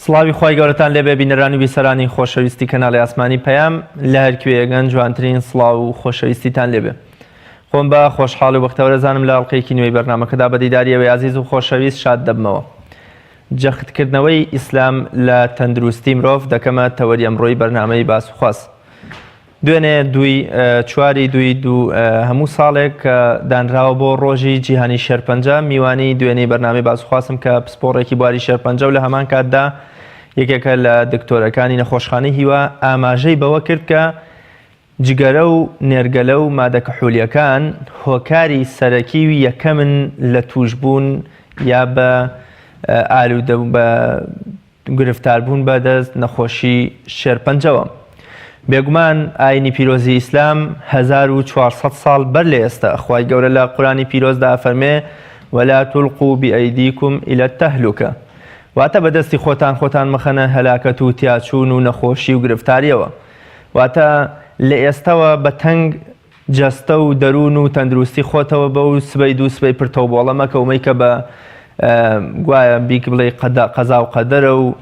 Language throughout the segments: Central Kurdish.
سڵاوی خوای گەورەتان لێبێ بینەران و بیسەرانی خۆشەویستی کەناڵی ئاسمانی پەیام لە هەرکوێیەگەن جوانترین سڵاو و خۆشەویستیتان لێبێ خۆم بە خۆشحاڵ و بەختەوەرە زانم لە ئەڵقەیەکی نوێی بەرنامەکەدا بە دیداری ئێوەی ئازیز و خۆشەویست شاد دەبمەوە جەختکردنەوەی ئیسلام لە تەندروستی مرۆڤ دەکەمە تەوەری ئەمڕۆی بەرنامەی باس و خواست دوێنێ دووی چواری دووی دوو هەموو ساڵێک کە دانراوە بۆ ڕۆژی جیهانی شێرپەنجە میوانی دوێنێی بەرنامەی باسوخواسم کە پسپۆڕێکی بواری شێرپەنجە و لە هەمان کاتدا یەکێکە لە دکتۆرەکانی نەخۆشخانەی هیوا ئاماژەی بەوە کرد کە جگەرە و نێرگەلە و مادە کحولیەکان هۆکاری سەرەکی و یەکەمن لە تووشبوون یا بە ئالوودە بە گرفتاربوون بە دەست نەخۆشی شێرپەنجەوە. بێگومان ئاینی پیرۆزی ئیسلام 1400 ساڵ بەر لە ئێستا خوای گەورە لە قورانی پیرۆزدا ئەفەرمێ ولا تلقوا بأیدیکم الی التهلکە واتە بە دەستی خۆتان خۆتان مەخەنە هەلاکەت و تیاچوون و نەخۆشی و گرفتاریەوە واتە لە ئێستەوە بە تەنگ جەستە و دەروون و تەندروستی خۆتەوە بە و سبەی دوو سبەی پرتە و بۆڵە مەکە و مەیکە بە گوایە بیک بڵێ قەزا و قەدەرە و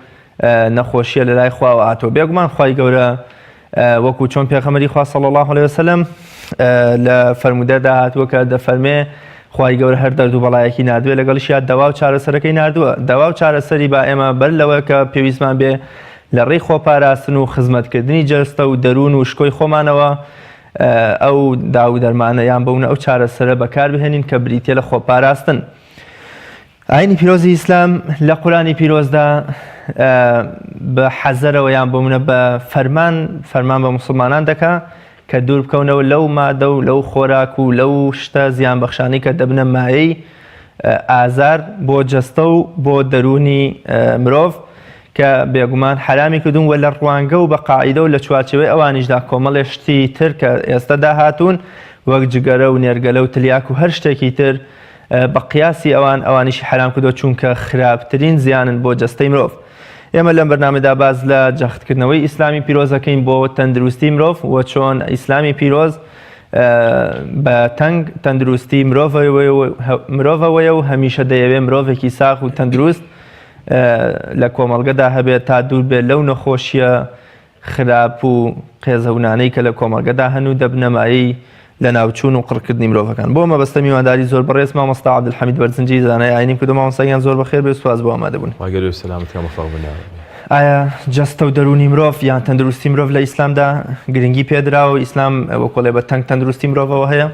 نەخۆشیە لە لای خواوە هاتووە بێگومان خوای گەورە وەکو چۆن پێغەمبەری خوا صلی الله علیه وسلم لە فەرموودەدا هاتووە کە دەفەرمێ خوای گەورە هەر دەرد و بەڵایەکی ناردوێ لەگەڵیشیا دەوا و چارەسەرەکەی ناردووە دەوا و چارەسەری با ئێمە بەر لەوە کە پێویستمان بێ لە ڕێی خۆپاراستن و خزمەتکردنی جەستە و دەروون و شکۆی خۆمانەوە ئەو داو و دەرمانە یان بەونە ئەو چارەسەرە بەکاربهێنین کە بریتیە لە خۆپاراستن. ئاینی پیرۆزی ئیسلام لە قورانی پیرۆزدا بە حەزەرەوە یان بۆ منە بە فەرمان فەرمان بە موسڵمانان دەکا کە دوور بکەونەوە لەو مادە و لەو خۆراک و لەو شتە زیان بەخشانی کە دەبنە مایەی ئازار بۆ جەستە و بۆ دەروونی مرۆڤ کە بێگومان حەرامی کردوون و لە ڕوانگە و بە قاعیدە و لە چوارچێوەی ئەوانیشدا کۆمەڵێ شتی تر کە ئێستا داهاتوون وەک جگەرە و نێرگەلە و تلیاک و هەر شتێکی تر بە قیاسی ئەوان ئەوانیشی حەرام کردووە چونکە خراپترین زیانن بۆ جەستەی مرۆڤ. ئێمە لەم بەرنامەدا باس لە جەختکردنەوەی ئیسلامی پیرۆزەکەین بۆ تەندروستی مرۆڤ و چۆن ئیسلامی پیرۆز بە تەنگ تەندروستی مرۆڤەوەیە و هەمیشە دەیەوێ مرۆڤێکی ساغ و تەندروست لە کۆمەڵگەدا هەبێت تا دوور بێت لەو نەخۆشیە خراپ و قێزەونانەی کە لە کۆمەڵگەدا هەن و دەبنە مایەی لەناوچوون و قڕکردنی مرۆڤەکان. بۆ مەبەستە میوانداری زۆر بەڕێز مامۆستا عەبدولحەمید بەرزنجی زانای ئاینیم کردو مامۆستا گیان زۆر بەخێر بێ سوپاس بۆ ئامادەبوون. خوای گەورە سەلامەت کا مۆفەق بن یاڕەبی. ئایا جەستە و دەروونی مرۆڤ یان تەندروستی مرۆڤ لە ئیسلامدا گرنگی پێدراوە و ئیسلام وەکۆڵێ بە تەنگ تەندروستی مرۆڤەوە هەیە؟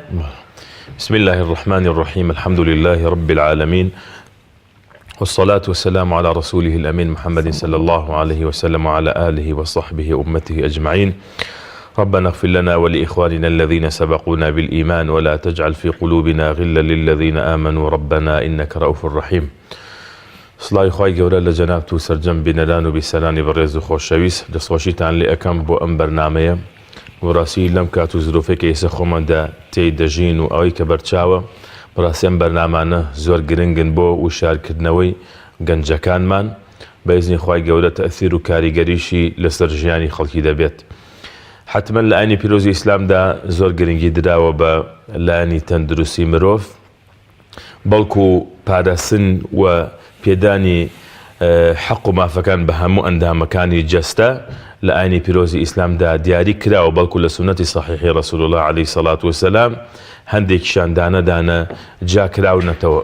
بسم الله الرحمن الرحیم الحمد لله رب العالمین والصلاة والسلام على رسوله الأمين محمد صلى الله عليه وسلم وعلى آله وصحبه وأمته أجمعين ربنا اغفر لنا ولإخواننا الذين سبقونا بالإيمان ولا تجعل في قلوبنا غلا للذين آمنوا ربنا إنك رؤوف رحيم سڵاوی خوای گەورە لە جەنابت و سەرجەم بینەران و بیسەرانی بەڕێز و خۆشەویست دەستخۆشیتان لێ ئەکەم بۆ ئەم بەرنامەیە بەڕاستی لەم کات و زروفەی کە ئێستا خۆماندا تێی دەژین و ئەوەی کە بەرچاوە بەڕاستی ئەم بەرنامانە زۆر گرنگن بۆ وشارکردنەوەی گەنجەکانمان بە ئیزنی خوای گەورە تەئسیر و کاریگەریشی لەسەر ژیانی خەڵکی دەبێت حەتمەن لە ئاینی پیرۆزی ئیسلامدا زۆر گرنگی دراوە بە لایەنی تەندروستی مرۆڤ بەڵکو پاراستن و پێدانی حەق و مافەکان بە هەموو ئەندامەکانی جەستە لە ئاینی پیرۆزی ئیسلامدا دیاری کراوە، بەڵکو لە سوننەتی سەحیحی رسول اللە علیە الصلوە والسلام هەندێکیشان دانە دانە جیا کراونەتەوە.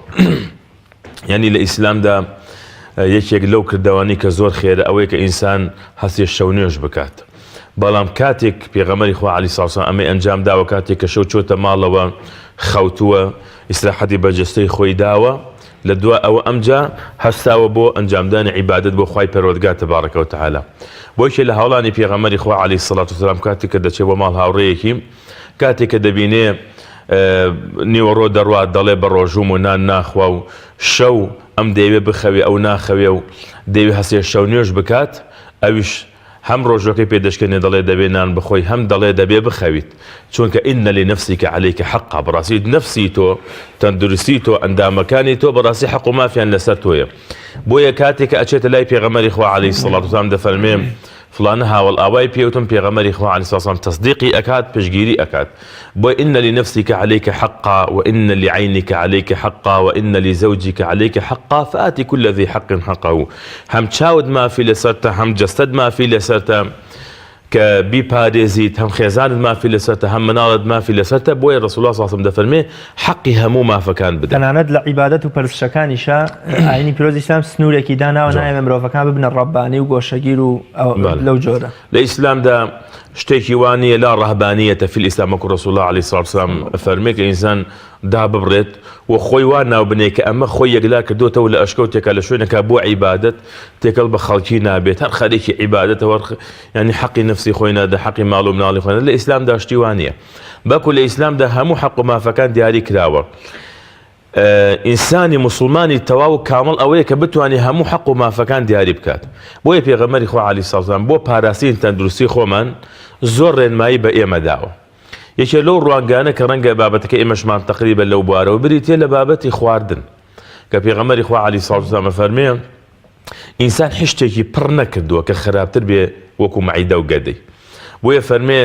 یعنی لە ئیسلامدا یەکێک لەو کردەوانی کە زۆر خێرە ئەوەیە کە ئینسان هەستێ شەو نوێژ بکات. بەڵام کاتێک پێغەمبەری خوا عەلەیهی سڵاو سلام ئەمەی ئەنجام داوە کاتێک کە شەو چۆتە ماڵەوە خەوتووە ئیسراحەتی بە جەستەی خۆی داوە لە دوا ئەوە ئەمجا هەستاوە بۆ ئەنجامدانی عیبادەت بۆ خوای پەروەردگار تبارک و تعالی بۆ یەکێ لە هاوڵانی پێغەمبەری خوا عەلەیهی سڵات و سلام کاتێک کە دەچێ بۆ ماڵ هاوڕێیەکی کاتێک کە دەبینێ نیوەڕۆ دەڕوات دەڵێ بە ڕۆژووم و نان ناخوا و شەو ئەم دەیەوێ بخەوێ ئەو ناخەوێ و دەیەوێ هەستێ شەو نوێژ بکات ئەویش هەم ڕۆژوەکەی پێ دەشکێنێ دەڵێ دەبێ نان بخۆی هەم دەڵێ دەبێ بخەویت چونکە ان لنفسک علیک حقا بەڕاستی نەفسی تۆ تەندروستی تۆ ئەندامەکانی تۆ بەڕاستی حەق و مافیان لەسەر تۆیە بۆیە کاتێک کە ئەچێتە لای پێغەمبەری خوا علیه الصلاة والسلام دەفەرمێ. فڵانە هاوەڵ ئاوای پێ وتم پێغەمبەری خوا علیە سلام تەسدیقی ئەکات پشتگیری ئەکات بۆیە ان لنفسک علیک حقا وان لعینک علیک حقا وان لزوجک علیک حقا فآت کل ذی حق حقه هەم چاوت مافی لەسەرتە هەم جەستەت مافی لەسەرتە کە بیپارێزیت هەم خێزانت مافی لەسەرتە هەم مناڵت مافی لەسەرتە بۆیە ڕسول الله صلی الله علیه و سلم دەفەرمێ حەقی هەموو مافەکان بدە. تەنانەت لە عیبادەت و پەرستشەکانیشا ئاینی پیرۆزی ئیسلام سنوورێکی داناوە نایەوێ مرۆڤەکان ببنە ڕەبانی و گۆشەگیر و لەو جۆرە. لە ئیسلامدا شتێکی وا نییە لا رهبانیە فی الاسلام وەکو رسول الله علیه الصلاة والسلام ئەفەرمێ کە ئینسان داببڕێت و خۆی وا ناو بنێ کە ئەمە خۆی یەکلا کردوتەوە لە ئەشکەوتێکا لە شوێنێکا بۆ عیبادەت تێکەڵ بە خەڵکی نابێت هەر خەریکی عیبادەتەوە یعنی حەقی نەفسی خۆی نادە حەقی ماڵ و مناڵی خۆی نادە لە ئیسلامدا شتی وا نییە بەڵکو لە ئیسلامدا هەموو حەق و مافەکان دیاری کراوە. ئینسانی موسڵمانی تەواو و کامڵ ئەوەیە کە بتوانێت هەموو حەق و مافەکان دیاری بکات. بۆیە پێغەمبەری خوا عەلەیهی سڵاو وسلام بۆ پاراستنی تەندروستی خۆمان زۆر ڕێنمایی بە ئێمە داوە. یەکێ لەو ڕوانگانە کە ڕەنگە بابەتەکە ئێمەشمان تەقریبەن لەو بوارەوە بریتیە لە بابەتی خواردن کە پێغەمبەری خوا عەلەیهی سڵاو وسلام ئەفەرموێ ئینسان هیچ شتێکی پڕ نەکردووە کە خراپتر بێ وەکو مەعیدە و گەدەی. بۆیە فەرمێ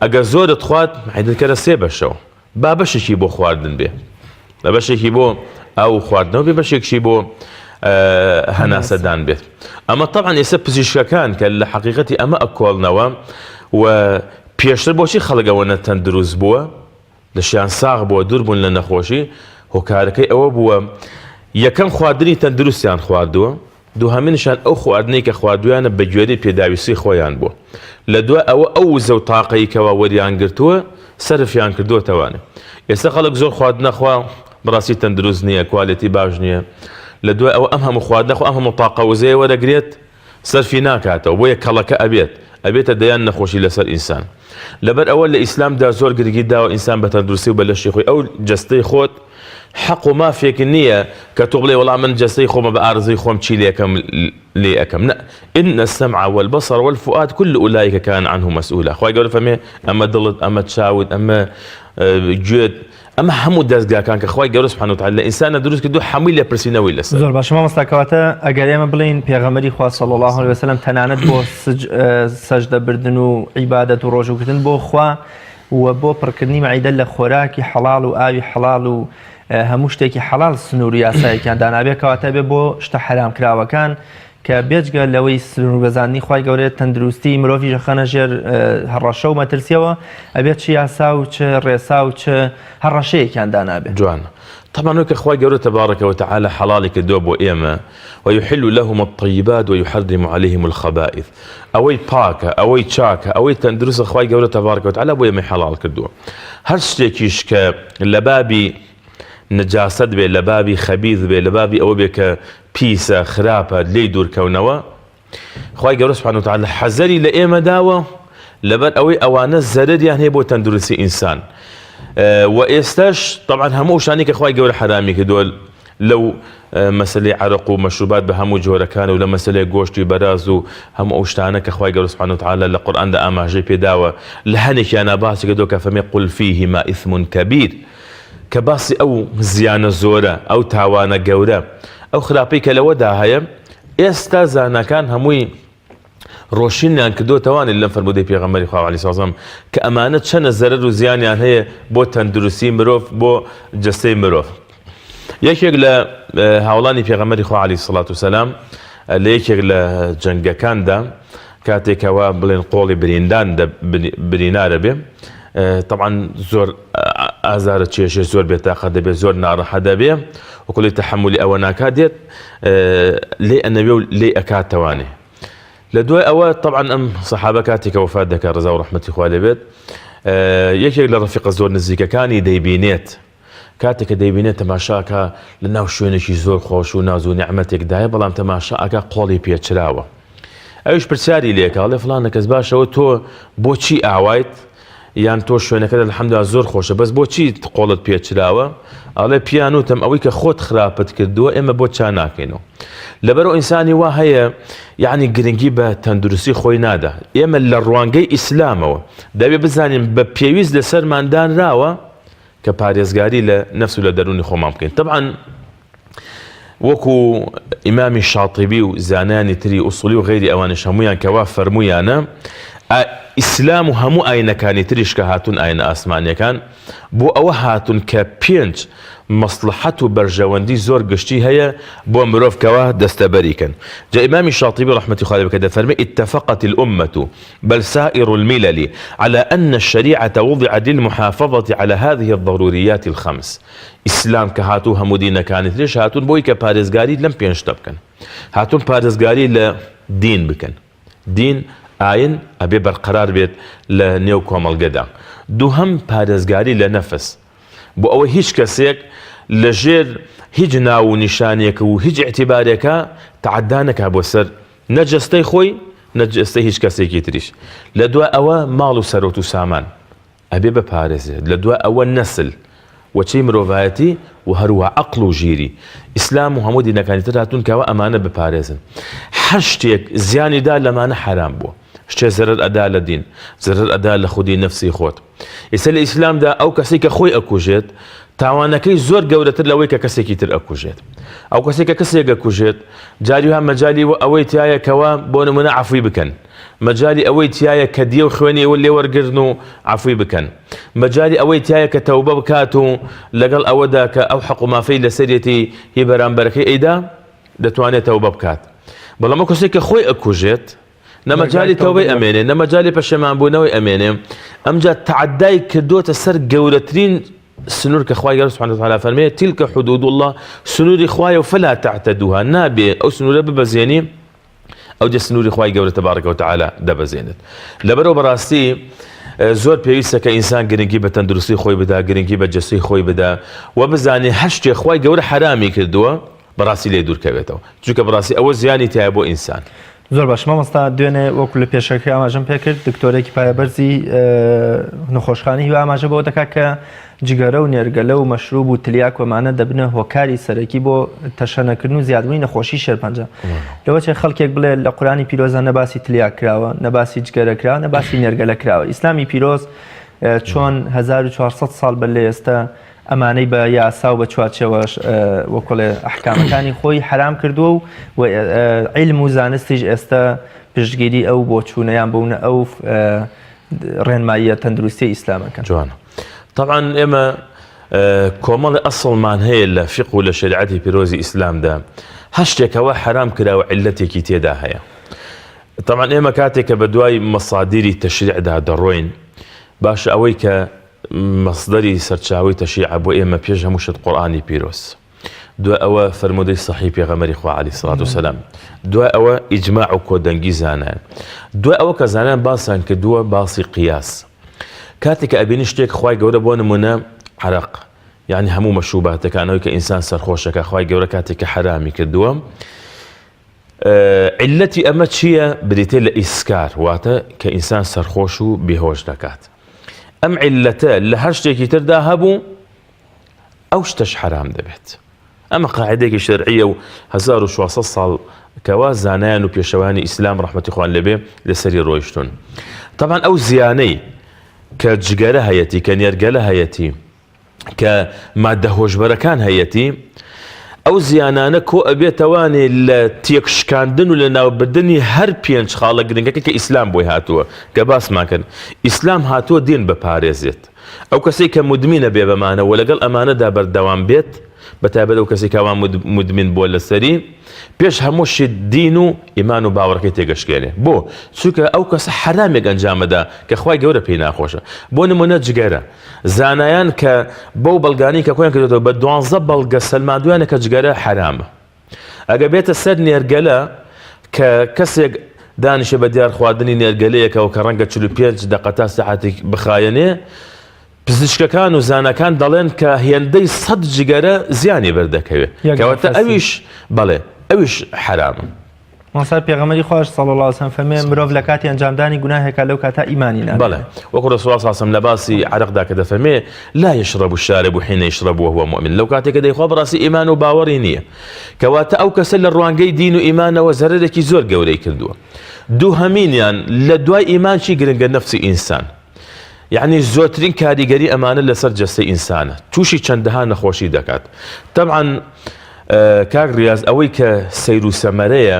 ئەگەر زۆرت خوارد مەعیدەت کەرە سێ بەشەوە با بەشێکی بۆ خواردن بێ بە بەشێکی بۆ ئاو و خواردنەوە بێ بەشێکشی بۆ هەناسەدان بێت ئەمە طبعا ئێستا پزیشکەکان کە لە حەقیقەتی ئەمە ئەکۆڵنەوە و پێشتر بۆچی خەڵک ئەوە نەتەندروست بووە لەشیان ساغ بووە دوور بوون لە نەخۆشی، هۆکارەکەی ئەوە بووە یەکەم خواردنی تەندروستیان خواردووە، دووهەمینیشیان ئەو خواردنەی کە خواردوویانە بە گوێرەی پێداویستی خۆیان بووە، لە دوای ئەوە ئەو وزە و تاقەی کەوا وەریان گرتووە سەرفیان کردووەتەوانێ. ئێستا خەڵک زۆر خواردن ئەخوا بەڕاستی تەندروست نییە، کوالێتی باش نییە، لە دوای ئەوە ئەم هەموو خواردنە خوا ئەم هەموو تاقە وزەیە وەرەگرێت، سەرفی ناکاتەوە بۆیە کەڵەکە ئەبێت ئەبێتە دەیان نەخۆشی لەسەر ئینسان لەبەر ئەوە لە ئیسلامدا زۆر گرنگی داوە ئینسان بە تەندروستی و بە لەشی خۆی ئەو جەستەی خۆت حەق و مافێک نییە کە تۆ بڵێ وەڵا من جەستەی خۆمە بە ئارەزووی خۆم چی لێکەم لێ ئەکەم نە إن السمع والبصر والفؤاد كل أولئك كان عنه مسؤولا خوای گەورە فەرمێ ئەمە دڵت ئەمە چاوت ئەمە گوێت ئەمە هەموو دەزگاکان کە خوای گەورە سبحانە وتعالی لە ئینسانە دروست کردووە هەمووی لێپرسینەوەی لەسەرە. زۆر باشە مامۆستا کەواتە ئەگەر ئێمە بڵێین پێغەمبەری خوا صلی اللە علیە وسلم تەنانەت بۆ سەجدە بردن و عیبادەت و ڕۆژووکردن بۆ خوا و بۆ پڕکردنی مەعیدە لە خۆراکی حەڵاڵ و ئاوی حەڵاڵ و هەموو شتێکی حەڵاڵ سنوور و یاسایەکیان دانابێ کەواتە بێ بۆ شتە حەرام کراوەکان کە بێجگە لەوەی سنووربەزاندنی خوای گەورەیە تەندروستی مرۆڤیش ئەخەنە ژێر هەڕەشە و مەترسیەوە ئەبێت چ یاسا و چ ڕێسا و چ هەڕەشەیەکیان دانابێ. جوانە تەبعەن وەک خوای گەورە تبارک وتعالی حەڵاڵی کردووە بۆ ئێمە ویحل لهم الطیبات ویحرم علیهم الخبائث ئەوەی پاکە ئەوەی چاکە ئەوەی تەندروستە خوای گەورە تبارک وتعالی بۆ ئێمەی حەڵاڵ کردووە هەر شتێکیش کە لە بابی نەجاسەت بێ لە بابی خەبیث بێ لە بابی ئەوە بێ کە پیسە خراپە لێی دوورکەونەوە خوای گەورە سبحانه وتعالی حەزەری لە ئێمە داوە لەبەر ئەوەی ئەوانە زەرەریان هەیە بۆ تەندروستی ئینسان و ئێستاش طبعا هەموو شتانی کە خوای گەورە حەرامی کردووە لەو مەسلەی عەرەق و مەشروبات بە هەموو جۆرەکان و لە مەسلەی گۆشتی بەراز و هەموو ئەو شتانە کە خوای گەورە سبحانه وتعالی لە قورئاندا ئاماژەی پێداوە لە هەنێکیانە باسی کردووە کە فەرمی قل فیهما ئیثم کبیر کە باسی ئەو زیانە زۆرە، ئەو تاوانە گەورە، ئەو خراپەی کە لەوەدا هەیە، ئێستا زاناکان هەمووی ڕۆشنیان کردۆتەوانێ لەم فەرموودەی پێغەمبەری خوا عەلەیهی سڵام کە ئەمانە چەنە زەرەر و زیانیان هەیە بۆ تەندروستی مرۆڤ بۆ جەستەی مرۆڤ. یەکێک لە هاوڵانی پێغەمبەری خوا عەلەیهی سڵات و سەلام لە یەکێک لە جەنگەکاندا کاتێک کەوا بڵێن قۆڵی بریندان برینارە بێ تەبعەن زۆر ئازارە چێژێ زۆر بێتاقەت دەبێت زۆر ناڕەحەت دەبێ وکڵی تەحملی ئەوە ناکات دێت لێ ئەنەوێ و لێ ئەکاتەوانێ لە دوای ئەوە طبعا ئەم سەحابە کاتێک کە وەفات دەکات ڕزا و ڕەحمەتی خوا لێبێت یەکێک لە ڕەفیقە زۆر نزیکەکانی دەیبینێت کاتێک کە دەیبینێت تەماشاکە لە ناو شوێنێکی زۆر خۆش و ناز و نیعمەتێکدایە بەڵام تەماشا ئەکا قۆڵی پێچراوە ئەویش پرسیاری لێکا ئەڵێ فڵانە کەس باشەوە تۆ بۆچی ئاوایت یان تۆ شوێنەکەت الحمدلله زۆر خۆشە بەس بۆچی قۆڵت پێچراوە ئەڵێ پیان وتم ئەوەی کە خۆت خراپت کردووە ئێمە بۆ چا ناکەینەوە لەبەرەوە ئینسانی وا هەیە یعنی گرنگی بە تەندروستی خۆی نادا ئێمە لە ڕوانگەی ئیسلامەوە دەبێ بزانین بە پێویست لەسەرمان دانراوە کە پارێزگاری لە نەفس و لە دەروونی خۆمان بکەین تەبعەن. وەکو ئیمامی شاتیبی و زانایانی تری ئوسولی و غەیری ئەوانیش هەموویان کەوا فەرموویانە ئیسلام و هەموو ئاینەکانی تریش کە هاتوون ئاینە ئاسمانیەکان بۆ ئەوە هاتوون کە پێنج مەسڵەحەت و بەرژەوەندی زۆر گشتی هەیە بۆ مرۆڤ کەوا دەستەبەری کەن جا ئیمامی شاتیبی ڕەحمەتی خوای لێ بکە دەفەرمێ اتفقت الامة بل سائر الملل على أن الشريعة وضعت للمحافظة على هذه الضروريات الخمس ئیسلام کە هاتوو هەموو دینەکانی تریش هاتوون بۆی کە پارێزگاری لەم پێنج شتە بکەن هاتوون پارێزگاری لە دین بکەن دین ئاین ئەبێ بەرقەرار بێت لە نێو کۆمەڵگەدا دووهەم پارێزگاری لە نەفس بۆ ئەوەی هیچ کەسێک لە ژێر هیچ ناو و نیشانێک و هیچ ئیعتیبارێکا تەعەدا نەکا بۆ سەر نە جەستەی خۆی نە جەستەی هیچ کەسێکی تریش لە دوای ئەوە ماڵ و سەرۆت و سامان ئەبێ بپارێزرێت لە دوای ئەوە نەسل وەچەی مرۆڤایەتی و هەروەها عەقڵ و ژیری ئیسلام و هەموو دینەکانی تر هاتوون کەوا ئەمانە بپارێزن هەر شتێک زیانی دا لەمانە حەرام بووە شتێ زەرەر ئەدا لە دین زەرەر ئەدا لە خودی نەفسی خۆت ئێستا لە ئیسلامدا ئەو کەسەی کە خۆی ئەکوژێت تاوانەکەی زۆر گەورەتر لەوەی کە کەسێکی تر ئەکوژێت ئەو کەسێک کە کەسێک ئەکوژێت جاری ها مەجالی و ئەوەی تایە کەوا بۆ نمونە عەفوی بکەن مەجالی ئەوەی تیایە کە دیە و خوێنی ئەوە لێوەرگرن و عەفوی بکەن. مەجالی ئەوەی تیایە کە تەوبە بکات و لەگەڵ ئەوەدا کە ئەو حەق و مافەی لەسەریەتی هی بەرامبەرەکەی ئەیدا دەتوانێت تەوبە بکات. بەڵام ئەو کەسێک کە خۆی ئەکوژێت نە مەجالی تەوبەی ئەمێنێ نە مەجالی پەشێمانبوونەوەی ئەمێنێ ئەمجا تەعەدای کردووەتە سەر گەورەترین سنوور کە خوای گەورە سبحانه وتعالی فەرمێ تلك حدود الله سنووری خوایە و فلا تعتدوها نابێ ئەو سنوورە ببەزێنی ئەوجە سنووری خوای گەورە تبارک وتعالی دەبەزێنێت. لەبەرئەوە بەڕاستی زۆر پێویستە کە ئینسان گرنگی بە تەندروستی خۆی بدا، گرنگی بە جەستەی خۆی بدا و بزانێ هەر شتێ خوای گەورە حەرامی کردووە بەڕاستی لێ دوور کەوێتەوە، چونکە بەڕاستی ئەوە زیانی تایە بۆ ئینسان. زۆر باش مامۆستا دوێنێ وەکو لە پێشەکەی ئاماژەم پێکرد دکتۆرێکی پایەبەرزی نەخۆشخانەی هیوا ئاماژە بەوە دەکات کە جگەرە و نێرگەلە و مەشروب و تلیاک و ئەمانە دەبنە هۆکاری سەرەکی بۆ تەشەنەکردن و زیادبوونی نەخۆشی شێرپەنجە. لەوەچێ خەڵکێک بڵێ لە قورئانی پیرۆزدا نە باسی تلیاک کراوە، نە باسی جگەرە کراوە، نە باسی نێرگەلە کراوە. ئیسلامی پیرۆز چۆن 1400 ساڵ بەر لە ئێستا ئەمانەی بە یاسا و بە چوارچێوە وەکڵێ ئەحکامەکانی خۆی حەرام کردووە و عیلم و زانستیش ئێستا پشتگیری ئەو بۆچوونەیان بوونە ئەو ڕێنماییە تەندروستیە ئیسلامەکەن. جوانە. تەبعەن ئێمە کۆمەڵی ئەسڵمان هەیە لە فیقه و لە شەریعەتی پیرۆزی ئیسلامدا هەر شتێکەوە حەرام کراوە عیللەتێکی تێدا هەیە. تەبعەن ئێمە کاتێک کە بە دوای مەسادیری تەشریعدا دەڕۆین باشە ئەوەی کە مەسدەری سەرچاوەی تەشریعە بۆ ئێمە پێش هەموو شت قورئانی پیرۆز. دوای ئەوە فەرموودەی سەحیح پێغەمبەری خوا عەلەیهی سڵات وسەلام، دوای ئەوە ئیجماع و کۆدەنگی زانایان، دوای ئەوە کە زانایان باسیان کردووە باسی قیاس. کاتێک کە ئەبینی شتێک خوای گەورە بۆ نمونە عەرەق یعنی هەموو مەشروباتەکان ئەوەی کە ئینسان سەرخۆشەکە خوای گەورە کاتێک کە حەرامی کردووە عیللەتی ئەمە چییە؟ بریتیە لە ئیسکار واتە کە ئینسان سەرخۆش و بێهۆش دەکات. ئەم عیللەتە لە هەر شتێکی تردا هەبوو ئەو شتەش حەرام دەبێت. ئەمە قاعدەیەکی شەرعیە و 1400 ساڵ کەوا زانایان و پێشەوایانی ئیسلام ڕەحمەتی خوان لێبێ لەسەری ڕۆیشتون. تەبعەن ئەو زیانەی کە جگەرە هەیەتی، کە نێرگەلە هەیەتی، کە مادە هۆشبەرەکان هەیەتی، ئەو زیانانە کۆ ئەبێتەوانێ لە تێکشکاندن و لە ناوبردنی هەر پێنج خاڵە گرنگەکە کە ئیسلام بۆی هاتووە کە باسمان کرد ئیسلام هاتووە دین بپارێزێت. ئەو کەسەی کە مودمینە بێ بەمانە و لەگەڵ ئەمانەدا بەردەوام بێت، بەتایبەت ئەو کەسەی کەوا مودمین بووە لەسەری، پێش هەموو شت دین و ئیمان و باوەڕەکەی تێگەشکێنێ. بۆ؟ چونکە ئەو کەسە حەرامێک ئەنجامەدا کە خوای گەورە پێی ناخۆشە. بۆ نموونە جگەرە. زانایان کە بەو بەڵگانەی کە کۆیان کردۆتەوە بە دوانزە بەڵگە سەلماندویانە کە جگەرە حەرامە. ئەگەر بێتە سەر نێرگەلە کە کەسێک دانیشێ بە دیار خواردنی نێرگەلەیەکەوە کە ڕەنگە 45 دەقە تا سەعاتێک بخایەنێ پزیشکەکان و زاناکان دەڵێن کە هێندەی سەد جگەرە زیانی بەردەکەوێت کەواتە ئەویش بەڵێ ئەویش حەرامە. مامۆستا پێغەمبەری خواش صلی اللە علیه وسلم فەرمووی مرۆڤ لە کاتی ئەنجامدانی گوناهێکا لەو کاتە ئیمانی نامێنێ. بەڵێ وەکو رسول اللە صلی اللە علیه وسلم لە باسی عەرەقدا کە دەفەرمێ لا یشرب الشارب حین یشرب وهو مؤمن لەو کاتێک کە دەیخوا بەڕاستی ئیمان و باوەڕی نییە کەواتە ئەو کەسە لە ڕوانگەی دین و ئیمانەوە زەرەرێکی زۆر گەورەی کردووە دووهەمینیان لە دوای ئیمان چی گرنگە نەفسی ئینسان یعنی زۆرترین کاریگەری ئەمانە لەسەر جەستەی ئینسانە تووشی چەندەها نەخۆشی دەکات تەبعەن. کاک ڕیاز ئەوەی کە سەیر و سەمەرەیە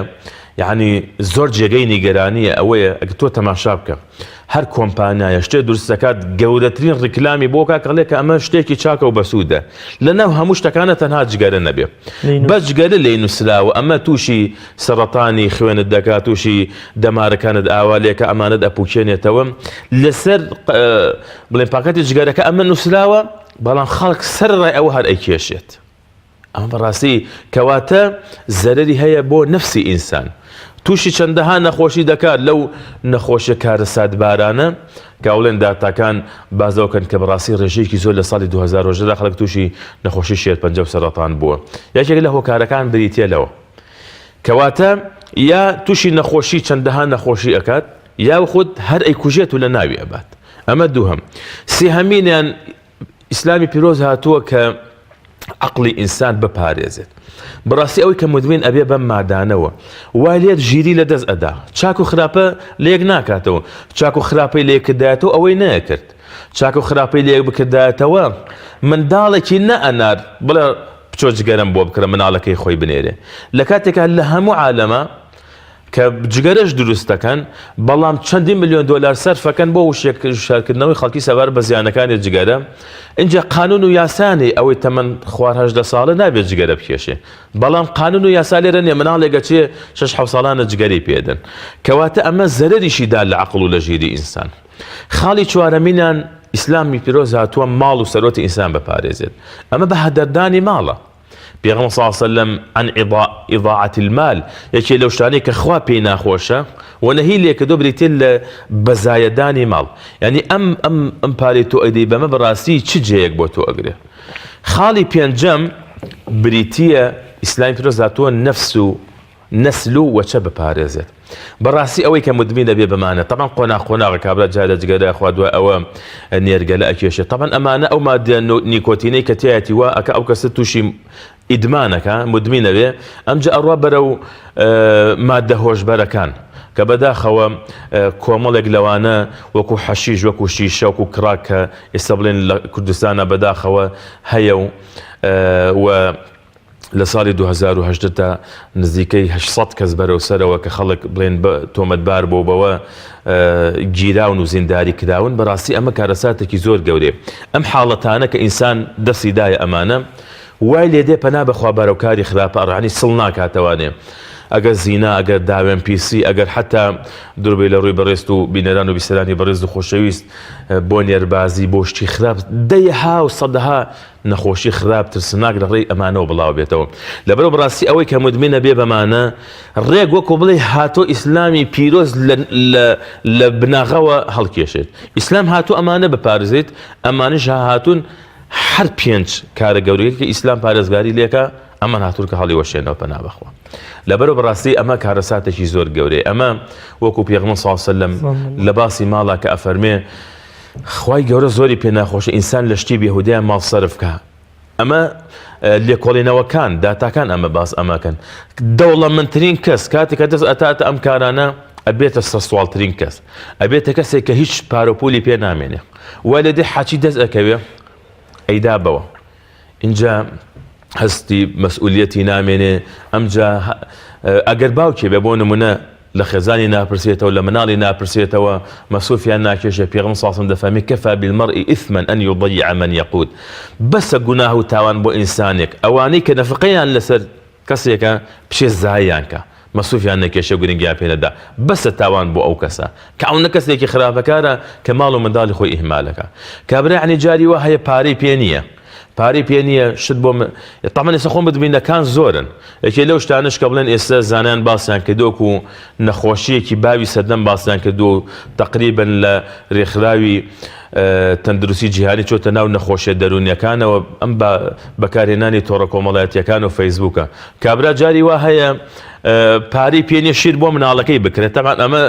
یعنی زۆر جێگەی نیگەرانیە ئەوەیە ئەگە تۆ تەماشا بکە هەر کۆمپانیایە شتێ دروست دەکات گەورەترین ڕیکلامی بۆ کاک ئەڵێ کە ئەمە شتێکی چاکە و بەسوودە لەناو هەموو شتەکانە تەنها جگەرە نەبێ بە جگەرە لێی نووسراوە ئەمە تووشی سەڕەتانی خوێنت دەکات تووشی دەمارەکانت ئاوا لێکە ئەمانەت ئەپوکێنێتەوە لەسەر بڵێن پاکەتی جگەرەکە ئەمە نووسراوە بەڵام خەڵک سەر ڕای ئەوە هەر ئەیکێشێت ئەمە بەڕاستی کەواتە زەرەری هەیە بۆ نەفسی ئینسان تووشی چەندەها نەخۆشی دەکات لەو نەخۆشیە کارەساتبارانە کە ئەوڵێن داتاکان باس لەوە کەن کە بەڕاستی ڕێژەیەکی زۆر لە ساڵی 2010 دا خەڵک تووشی نەخۆشی شێرپەنجە و سەرەتان بووە یەکێک لە هۆکارەکان بریتیە لەوە کەواتە یا تووشی نەخۆشی چەندەها نەخۆشی ئەکات یا خود هەر ئەیکوژێت و لە ناوی ئەبات ئەمە دووهەم سێهەمینیان ئیسلامی پیرۆز هاتووە کە عەقڵی ئینسان بپارێزێت. بەڕاستی ئەوەی کە مدمن ئەبێ بەم مادانەوە وای لێت ژیری لە دەست ئەدا چاک و خراپە لێک ناکاتەوە چاک و خراپەی لێ کردایەتەوە ئەوەی نەکرد چاک و خراپەی لێک بکردایەتەوە منداڵێکی نەئەنار بڵێ بچۆ جگەرم بۆ بکرە مناڵەکەی خۆی بنێرێ لە کاتێکا لە هەموو عالەمە کە جگەرەش دروست دەکەن، بەڵام چەندین ملیۆن دۆلار سەرفەکەن بۆ وشیارکردنەوەی خەڵکی سەبارەت بە زیانەکانی جگەرە، ئینجا قانون و یاسا نیە ئەوەی تەمەن خوار 18 ساڵە نابێت جگەرە بکێشێ، بەڵام قانون و یاسا لێرە نیە مناڵێک ئەچێ شەش حەوت ساڵانە جگەرەی پێدەن، کەواتە ئەمە زەرەریشی دا لە عەقڵ و لە ژیری ئینسان. خاڵی چوارەمینان ئیسلامی پیرۆز هاتووە ماڵ و سەروەتی ئینسان بپارێزێت، ئەمە بە هەدەردانی ماڵە. پێغەمبەر صلی اللە علیە وسلم عن اضاعة المال یەکێ لەو شتانەی کە خوا پێی ناخۆشە و نەهی لێکردووە بریتیە لە بەزایەدانی ماڵ یعنی ئەم ئەم ئەم پارەی تۆ ئەدەی بەمە بەڕاستی چ جێیەک بۆ تۆ ئەگرێ خاڵی پێنجەم بریتیە ئیسلامی پیرۆز هاتووە نەفس و نەسل و وەچە بپارێزێت. بەڕاستی ئەوەی کە مدمین ئەبێ بەمانە تەبعەن قۆناغ قۆناغە کابرا جارێ جگەرە ئەخوا دوای ئەوە نێرگەلە ئەکێشێ تەبعەن ئەمانە ئەو مادە نیکۆتینەی کە تیایەتی وا ئەکا ئەو کەسە تووشی ئیدمانەکە مدمین ئەبێ ئەمجا ئەڕوا بەرەو مادە هۆشبەرەکان کە بەداخەوە کۆمەڵێک لەوانە وەکو حەشیش وەکو شیشە وەکو کراک کە ئێستا بڵێن لە کوردستانە بەداخەوە هەیە و و لە ساڵی 2018 تا نزیکەی 800 کەس بەرەو سەرەوە کە خەڵک بڵێن تۆمەتبار بۆ بەوە گیراون و زینداری کراون بەڕاستی ئەمە کارەساتێکی زۆر گەورەیە ئەم حاڵەتانە کە ئینسان دەستی دایە ئەمانە وای لێ دێ پەنا بەخوا بەرەو کاری خراپە ئەڕانی سڵ ناکاتەوانێ ئەگەر زینا ئەگەر داوێن پیسی ئەگەر حتا دربێ لە ڕووی بەڕێست و بینەران و بیسەرانی بەڕێز و خۆشەویست بۆ نێربازی بۆ شتی خراپ دەیەها و سەدەها نەخۆشی خراپ ترسناک لە ڕێی ئەمانەوە بڵاو بێتەوە لەبەرو بەڕاستی ئەوەی کە مدمنە بێ بەمانە ڕێک وەکو بڵێ هاتۆ ئیسلامی پیرۆز لە بناغەوە هەڵکێشێت ئیسلام هاتو ئەمانە بپارێزێت ئەمانش هاتوون هەر پێنج کارە گەورەیە کە ئیسلام پارێزگاری لێکە ئەمان هاتوون کە هەڵی وەشێنەوە پەنا بەخوا لەبەرو بەڕاستی ئەمە کارەساتێکی زۆر گەورەیە ئەمە وەکو پێغمە ساڵ سەلەم لە باسی ماڵا کە ئەفەرمێ خوای گەورە زۆری پێ ناخۆشە ئینسان لە شتی بێهودەیە ماڵ سەرف کا ئەمە لێکۆڵینەوەکان داتاکان ئەمە باس ئەمەکەن دەوڵەمەندترین کەس کاتێک کە دەست ئەتاتە ئەم کارانە ئەبێتە سەرسواڵترین کەس ئەبێتە کەسێک کە هیچ پارەپولی پێ نامێنێ وای لێ دێ حەچی دەست ئەکەوێ ئەیدا بەوە ئینجا هەستی مەسئولیەتی نامێنێ ئەمجا ئەگەر باوکێ بێ بۆ نمونە لە خێزانی ناپرسێتەوە لە مناڵی ناپرسێتەوە مەسروفیان ناکێشێ پێغەمبەر صلی اللە علیه و سلم دەفەرمێ کفی بالمرء اثما ان یضیع من یقوت بەسە گوناه و تاوان بۆ ئینسانێک ئەوانەی کە نەفقەیان لەسەر کەسێکە بچێ زایان کە مەسروفیان نەکێشێ و گرنگیان پێ نەدا بەسە تاوان بۆ ئەو کەسە کە ئەونە کەسێکی خراپەکارە کە ماڵ و منداڵی خۆی ئیهمالەکە کابرا یعنی جاری وا هەیە پارەی پێ نییە پارەی پێ نییە شت بۆ من تەمەن ئێستا خۆم بدبینەکان زۆرن یەکێ لەو شتانەش کە بڵێن ئێستا زانایان باسیان کردووە و نەخۆشییەکی باوی سەردەم باسیان کردووە و تەقریبەن لە رێکخراوی تەندروستی جیهانی چۆتە ناو نەخۆشیە دەروونیەکانەوە ئەم بەکارهێنانی تۆڕە کۆمەڵایەتیەکان و فەیسبووکە کابرا جاری وا هەیە پارەی پێ نیە شیر بۆ مناڵەکەی بکرێت تەبعەن ئەمە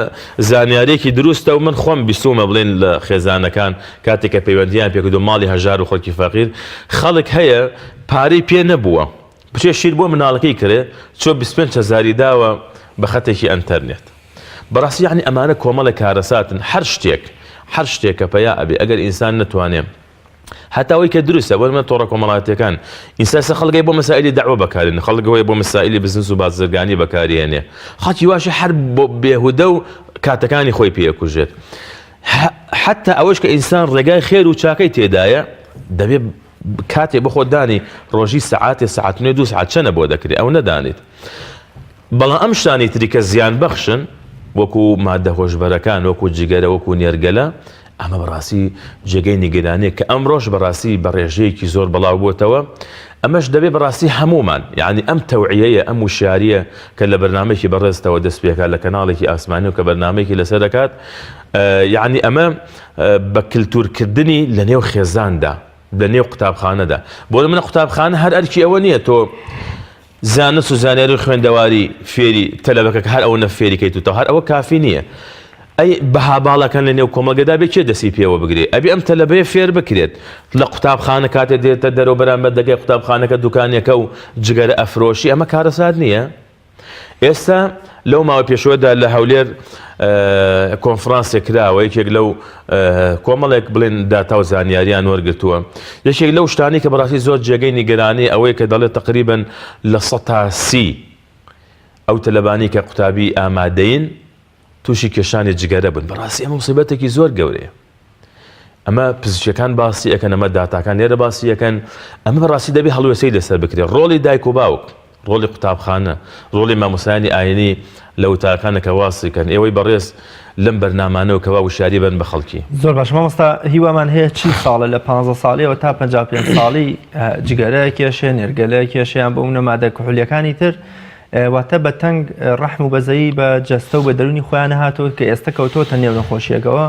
زانیاریەکی دروستە و من خۆم بیستومە بڵێن لە خێزانەکان کاتێک کە پەیوەندیان پێکردو ماڵی هەژار و خەڵکی فەقیر خەڵک هەیە پارەی پێ نەبووە بچێ شیر بۆ مناڵەکەی کرێ چۆ 25 هەزاری داوە بە خەتێکی ئەنتەرنێت بەڕاستی یعنی ئەمانە کۆمەڵێک کارەساتن هەر شتێک هەر شتێک کە پەیا ئەبێ ئەگەر ئینسان نەتوانێ. هەتا ئەوەی کە دروستە بۆ نمونە تۆڕە کۆمەڵایەتیەکان ئینسا ئێستا خەڵک بۆ مەسائلی دەعوە بەکارێن خەڵک هەیە بۆ مەسائلی بزنس و بازرگانی بەکارێنێ خەڵکی واشە هەر بۆ بێهودە و کاتەکانی خۆی پێ ئەکوژێت حتا ئەوەش کە ئینسان ڕێگای خێر و چاکەی تێدایە دەبێ کاتێ بخۆ دانی ڕۆژی سەعاتێ سەعات نوێ دو سەعات چەنە بۆ دەکرێت ئەو نەدانیت بەڵام ئەم شتانی تری کە زیان بەخشن وەکو مادە هۆشبەرەکان وەکو جگەرە وەکو نێرگەلە ئەمە بەڕاستی جێگەی نیگەرانیە کە ئەمڕۆش بەڕاستی بە ڕێژەیەکی زۆر بەڵاو بووەتەوە ئەمەش دەبێ بەڕاستی هەمومان یعنی ئەم تەوعیەیە ئەم وشیاریە کە لە بەرنامەیەکی بەڕێزتەوە دەست پێکات لە کەناڵێکی ئاسمانی و کە بەرنامەیەکی لەسەر دەکات یعنی ئەمە بە کلتورکردنی لە نێو خێزاندا لە نێو قوتابخانەدا بۆ منە قوتابخانە هەر ئەرکی ئەوە نییە تۆ زانست و زانیاری و خوێندەواری فێری تەلەبەکە کە هەر ئەوەنە فێری کەیت و تەواو هەر ئەوە کافی نییە. ئەی بەها باڵاکان لە نێو کۆمەڵگەدا بێ کێ دەستی پێوە بگرێ؟ ئەبێ ئەم تەلەبەیە فێر بکرێت لە قوتابخانە کاتێ دێتە دەرەوە بەرامبەر دەگەی قوتابخانەکە دوکانێکە و جگەرە ئەفرۆشی ئەمە کارەسات نییە؟ ئێستا لەو ماوە پێشوەدا لە هەولێر کۆنفرانسێک کراوە یەکێک لەو کۆمەڵێک بڵێن داتا و زانیاریان وەرگتووە یەکێک لەو شتانی کە بەڕاستی زۆر جێگەی نیگەرانی ئەوەیە کە دەڵێت تقریبن 30% ئەو تەلەبانی کە قوتابی ئامادەین تووشی کێشانی جگەرە بوون بەڕاستی ئەمە مسیبەتێکی زۆر گەورەیە ئەمە پزیشکەکان باسی ئەکەن ئەمە داتاکان لێرە باسی ئەکەن ئەمە بەڕاستی دەبێ هەڵوێستەی لەسەر بکرێت ڕۆڵی دایک و باوک ڕۆڵی قوتابخانە ڕۆڵی مامۆستایانی ئاینی لە وتارەکانە کە واسی کەن ئێوەی بەڕێز لەم بەرنامانەوە کەوا وشیاری بن بە خەڵکی. زۆر باش مامۆستا هیوامان هەیە 40 ساڵە لە 15 ساڵیەوە تا 55 ساڵی جگەرە کێشێ نێرگەلە کێشیان بۆ منە مادە کحولیەکانی تر واتە بە تەنگ ڕەحم و بەزەیی بە جەستە و بە دەروونی خۆیان نەهاتووە کە ئێستا کەوتۆتە نێو نەخۆشیەکەوە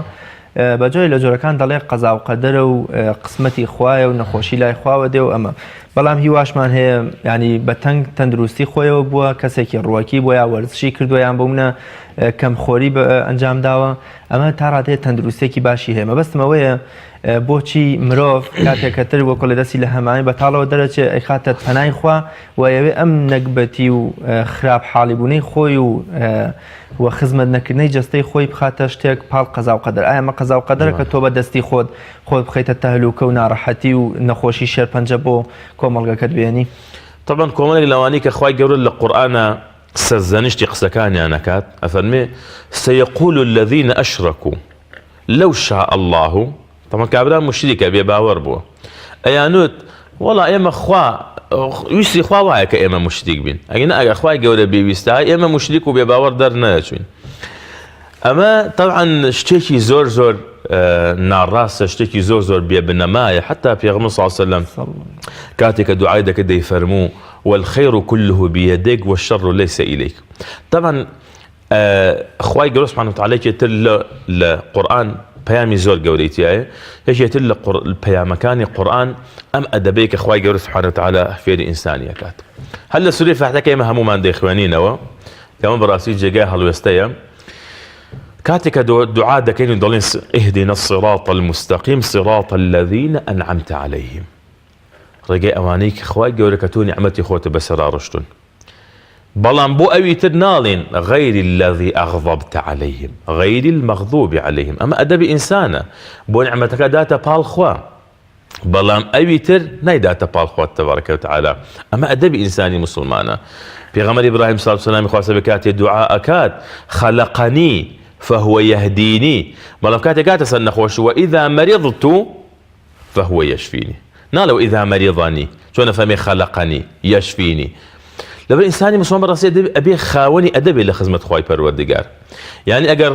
بە جۆرێ لە جۆرەکان دەڵێ قەزا و قەدەرە و قسمەتی خوایە و نەخۆشی لای خواوە دێ و ئەمە بەڵام هیواشمان هەیە ینی بە تەنگ تەندروستی خۆیەوە بووە کەسێکی ڕوەکی بۆ یا وەرزشی کردووە یان بۆ منە کەمخۆری بە ئەنجام داوە ئەمە تا ڕادەیە تەندروستێکی باشی هەیە مەبەستم ئەوەیە بۆچی مرۆڤ کاتێک کە تر وەکو لە دەستی لە هەمانی بەتاڵەوە دەرەچێ ئەیخاتە پەنای خوا و ئەیەوێ ئەم نەگبەتی و خراپ حاڵی بوونەی خۆی و و خزمەت نەکردنەی جەستەی خۆی بخاتە شتێک پاڵ قەزا و قەدەر ئایا ئەمە قەزا و قەدەرە کە تۆ بە دەستی خۆت خۆت بخەیتە تەهلوکە و ناڕەحەتی و نەخۆشی شێرپەنجە بۆ کۆمەڵگەکەت بێنی؟ تەبعەن کۆمەڵێک لەوانەی کە خوای گەورە لە قورئانا سەرزەنشتی قسەکانیان ئەکات ئەفەرمێ سيقول الذين أشركوا لو شاء الله تەبعەن کابرا موشریکە بێ باوەڕ بووە ئەیانوت وەڵا ئێمە خوا ویستی خوا وایە کە ئێمە موشریک بین ئەگەر ئەگەر خوای گەورە بێویستە ئێمە موشریک و بێ باوەڕ دەرنەچوین ئەمە تەبعەن شتێکی زۆر زۆر ناڕاستە شتێکی زۆر زۆر بێ بنەمایە حتا پێغەمبەر صلی الله علیه وسلم کاتێک کە دوعای دەکرد دەیفەرموو والخير كله بيديك والشر ليس إليك طبعا خوای گەورە سبحانە وتعالی یەکێ تر لە لە قورئان پەیامی زۆر گەورەی تیایە یەکێ تر لە پەیامەکانی قورئان ئەم ئەدەبەی کە خوای گەورە سبحانە وتعالی فێری ئینسانی ئەکات هەر لە سورەی فاتحەکە ئێمە هەمومان دەیخوێنینەوە کەمە بەڕاستی جێگای هەڵوێستەیە کاتێک کە دوعا دەکەین و دەڵێن اهدنا الصراط المستقيم صراط الذين أنعمت عليهم ڕێگەی ئەوانەی کە خوای گەورە کە تۆ نیعمەتی خۆتە بەسەرا ڕشتون بەڵام بۆ ئەوی تر ناڵێن غیر الذی اغضبت علیهم غیر المغضوب علیهم ئەمە ئەدەبی ئینسانە بۆ نیعمەتەکە داتە پاڵ خوا بەڵام ئەوی تر نایداتە پاڵ خوا تبارک وتعالی ئەمە ئەدەبی ئینسانی موسڵمانە پێغەمبەر ئیبراهیم صلی سلام خوا سەر کاتێ دوعا ئەکات خلقنی فهو يهديني بەڵام کاتێ گاتە سەر نەخۆش وإذا مرضت فهو یشفینی ناڵێ وإذا مرضنی چۆن ئەفەرمێ خلقنی یشفینی لەبەر ئینسانی مسلمان بەڕاستی ئەبێ خاوەنی ئەدەبێ لە خزمەت خوای پەروەردگار یعنی ئەگەر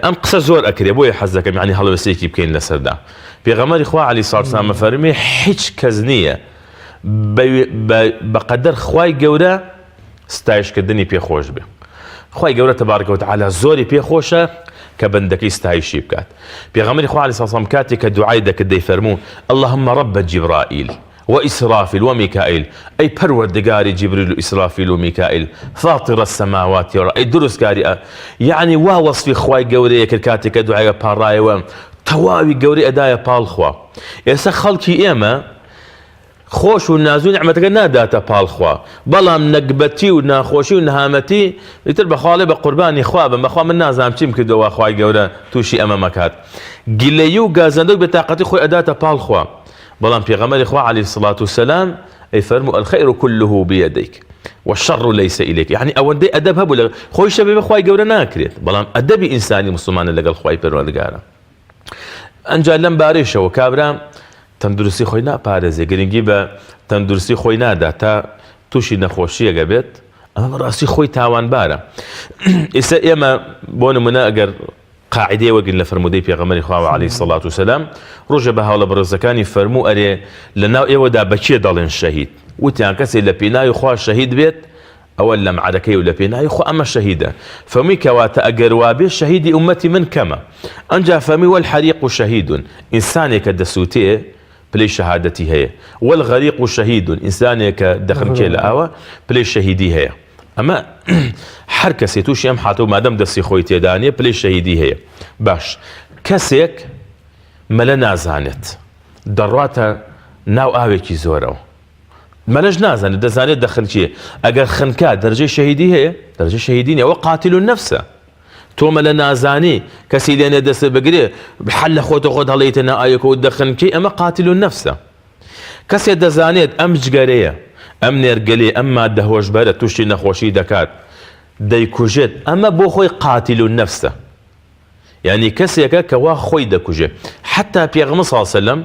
ئەم قسە زۆر ئەکرێ بۆیە حەز دەکەم یعنی هەڵوێستێکی بکەین لەسەردا پێغەمبەری خوا عەلی سڵاو سلام فەرمی هیچ کەس نییە بەقەدەر خوای گەورە ستایشکردنی پێ خۆش بێ خوای گەورە تبارک وتعالی زۆری پێ خۆشە کە بەندەکەی ستایشی بکات پێغەمبەری خوا علیه السلام کاتێک کە دوعای دەکرد دەیفەرموو اللهم رب جبرائیل وإسرافيل وميكائيل ئەی پەروەردگاری جبریل و ئیسرافیل و میکائیل فاطر السماوات والأرض ئەی دروستکاری یعنی وا وەسفی خوای گەورەیە کرد کاتێک کە دوعای پاڕایەوە تەواوی گەورەی ئەدایە پاڵ خوا ئێستا خەڵکی ئێمە خۆش و نازو نیعمەتەکە ناداتە پاڵ خوا بەڵام نەگبەتی و ناخۆشی و نەهامەتی ئیتر بەخوا ئەڵێ بە قوربانی خوا بم بەخوا من نازانم چیم کردوە وا خوای گەورە توشی ئەمە مەکات گلەیی و گازەندە و بێتاقەتی خۆی ئەداتە پاڵ خوا. بەڵام پێغەمبەری خوا علیە الصلاة والسلام ئەی فەرموو الخیر كله بيديك والشر ليس إليك یعنی ئەوەندەی ئەدەب هەبوو لە خۆی شەبێ بە خوای گەورە ناکرێت بەڵام ئەدەبی ئینسانی مسلمانە لەگەڵ خوای پەروەردگارە ئەنجا لەم بارەیشەوە کابرا تەندروستی خۆی ناپارێزێ گرنگی بە تەندروستی خۆی نادا تا تووشی نەخۆشیەکە بێت ئەمە بەڕاستی خۆی تاوانبارە ئێستا ئێمە بۆ نمونە ئەگەر قاعیدەیە وەرگرین لە فەرموودەی پێغەمبەری خواوە علیە الصلوة والسلام ڕۆژێ بە هاوڵە بەڕێزەکانی فەرموو ئەرێ لە ناو ئێوەدا بە کێ دەڵێن شەهید وتیان کەسێ لە پێناوی خوا شەهید بێت ئەوە لە مەعرەکەی و لە پێناوی خوا ئەمە شەهیدە فەرمووی کەواتە ئەگەر وابێ شەهیدی ئومەتی من کەمە ئەنجا فەرمووی والحریق شهید ئینسانێکە دەسووتێ پلەی شەهادەتی هەیە والغریق شهید ئینسانێکە دەخنکێ لە ئاوە پلەی شەهیدی هەیە ئەمە هەر کەسێ تووشی ئەم حاتە و مادەم دەستی خۆی تێدا نییە پلەی شەهیدی هەیە باش کەسێک مەلە نازانێت دەڕاتە ناو ئاوێکی زۆرەوە مەلەش نازانێت دەزانێت دەخنکێ ئەگەر خنکا دەرجەی شەهیدی هەیە دەرجەی شەهیدی نیە ئەوە قاتل النفسە تۆ مەلە نازانی کەسی لێنێ دەست بگرێ حەل لە خۆتە خۆت هەڵیتە ناو ئاوێکەوە دەخنکێ ئەمە قاتل النفسە کەسێ دەزانێت ئەم جگەرەیە، ئەم نێرگەلەیە، ئەم ماددە هۆشبەرە تووشی نەخۆشی دەکات، دەیکوژێت، ئەمە بۆ خۆی قاتل النفسە. یانی کەسێکە کە وا خۆی دەکوژێت. حەتا پێغەمبەر صلی اللە علیە وسلم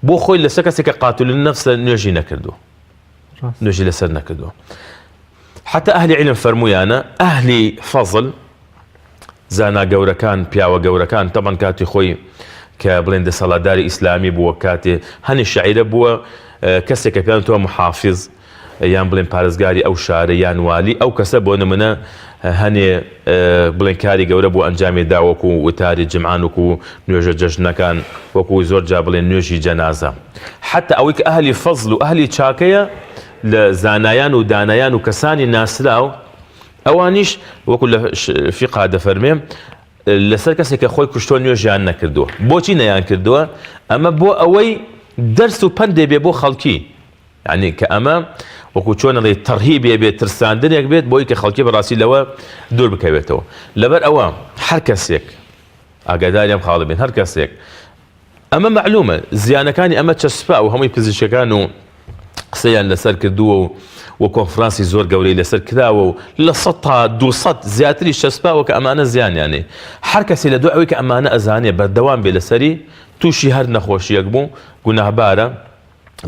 بۆ خۆی لەسەر کەسێک کە قاتل النفسە نوێژی نەکردووە. نوێژی لەسەر نەکردووە. حەتا ئەهلی علم فەرموویانە ئەهلی فەزل زانا گەورەکان، پیاوە گەورەکان، تەبعەن کاتی خۆی کە بڵێن دەسەڵاتداری ئیسلامی بووە کاتێ هەنێ شەعیرە بووە کەسێک کە پێیان وتووە محافز یان بڵێن پارێزگاری ئەو شارە یان والی ئەو کەسە بۆ نمونە هەنێ بڵێن کاری گەورە بۆ ئەنجامی دا وەکو وتاری جمعان وەکو نوێژە جەژنەکان وەکو زۆر جا بڵێن نوێژی جەنازە حتا ئەوەی کە ئەهلی فەزل و ئەهلی چاکەیە لە زانایان و دانایان و کەسانی ناسراو ئەوانیش وەکو لە فیقا دەفەرمێ لەسەر کەسێک کە خۆی کوشتووە نوێژیان نەکردووە بۆچی نەیان کردووە ئەمە بۆ ئەوەی دەرس و پەندێ بێ بۆ خەڵکی یعنی کە ئەمە وەکو چۆن ئەڵێ تەرهیبێ بێت ترساندنێک بێت بۆی کە خەڵکی بەڕاستی لەوە دوور بکەوێتەوە لەبەر ئەوە هەر کەسێک ئاگاداری ئەم خاڵە بین هەر کەسێک ئەمە مەعلومە زیانەکانی ئەمە چەسپا و هەمووی پزیشکەکان و قسەیان لەسەر کردووە و و کۆنفرانسی زۆر گەورەی لەسەر کراوە و لە سە تا 200 زیاتری چەسپاوە کە ئەمانە زیانیانەی هەر کەسی لە دوای ئەوەی کە ئەمانە ئەزانێ بەردەوام بێ لەسەری تووشی هەر نەخۆشیەک بوو گوناهبارە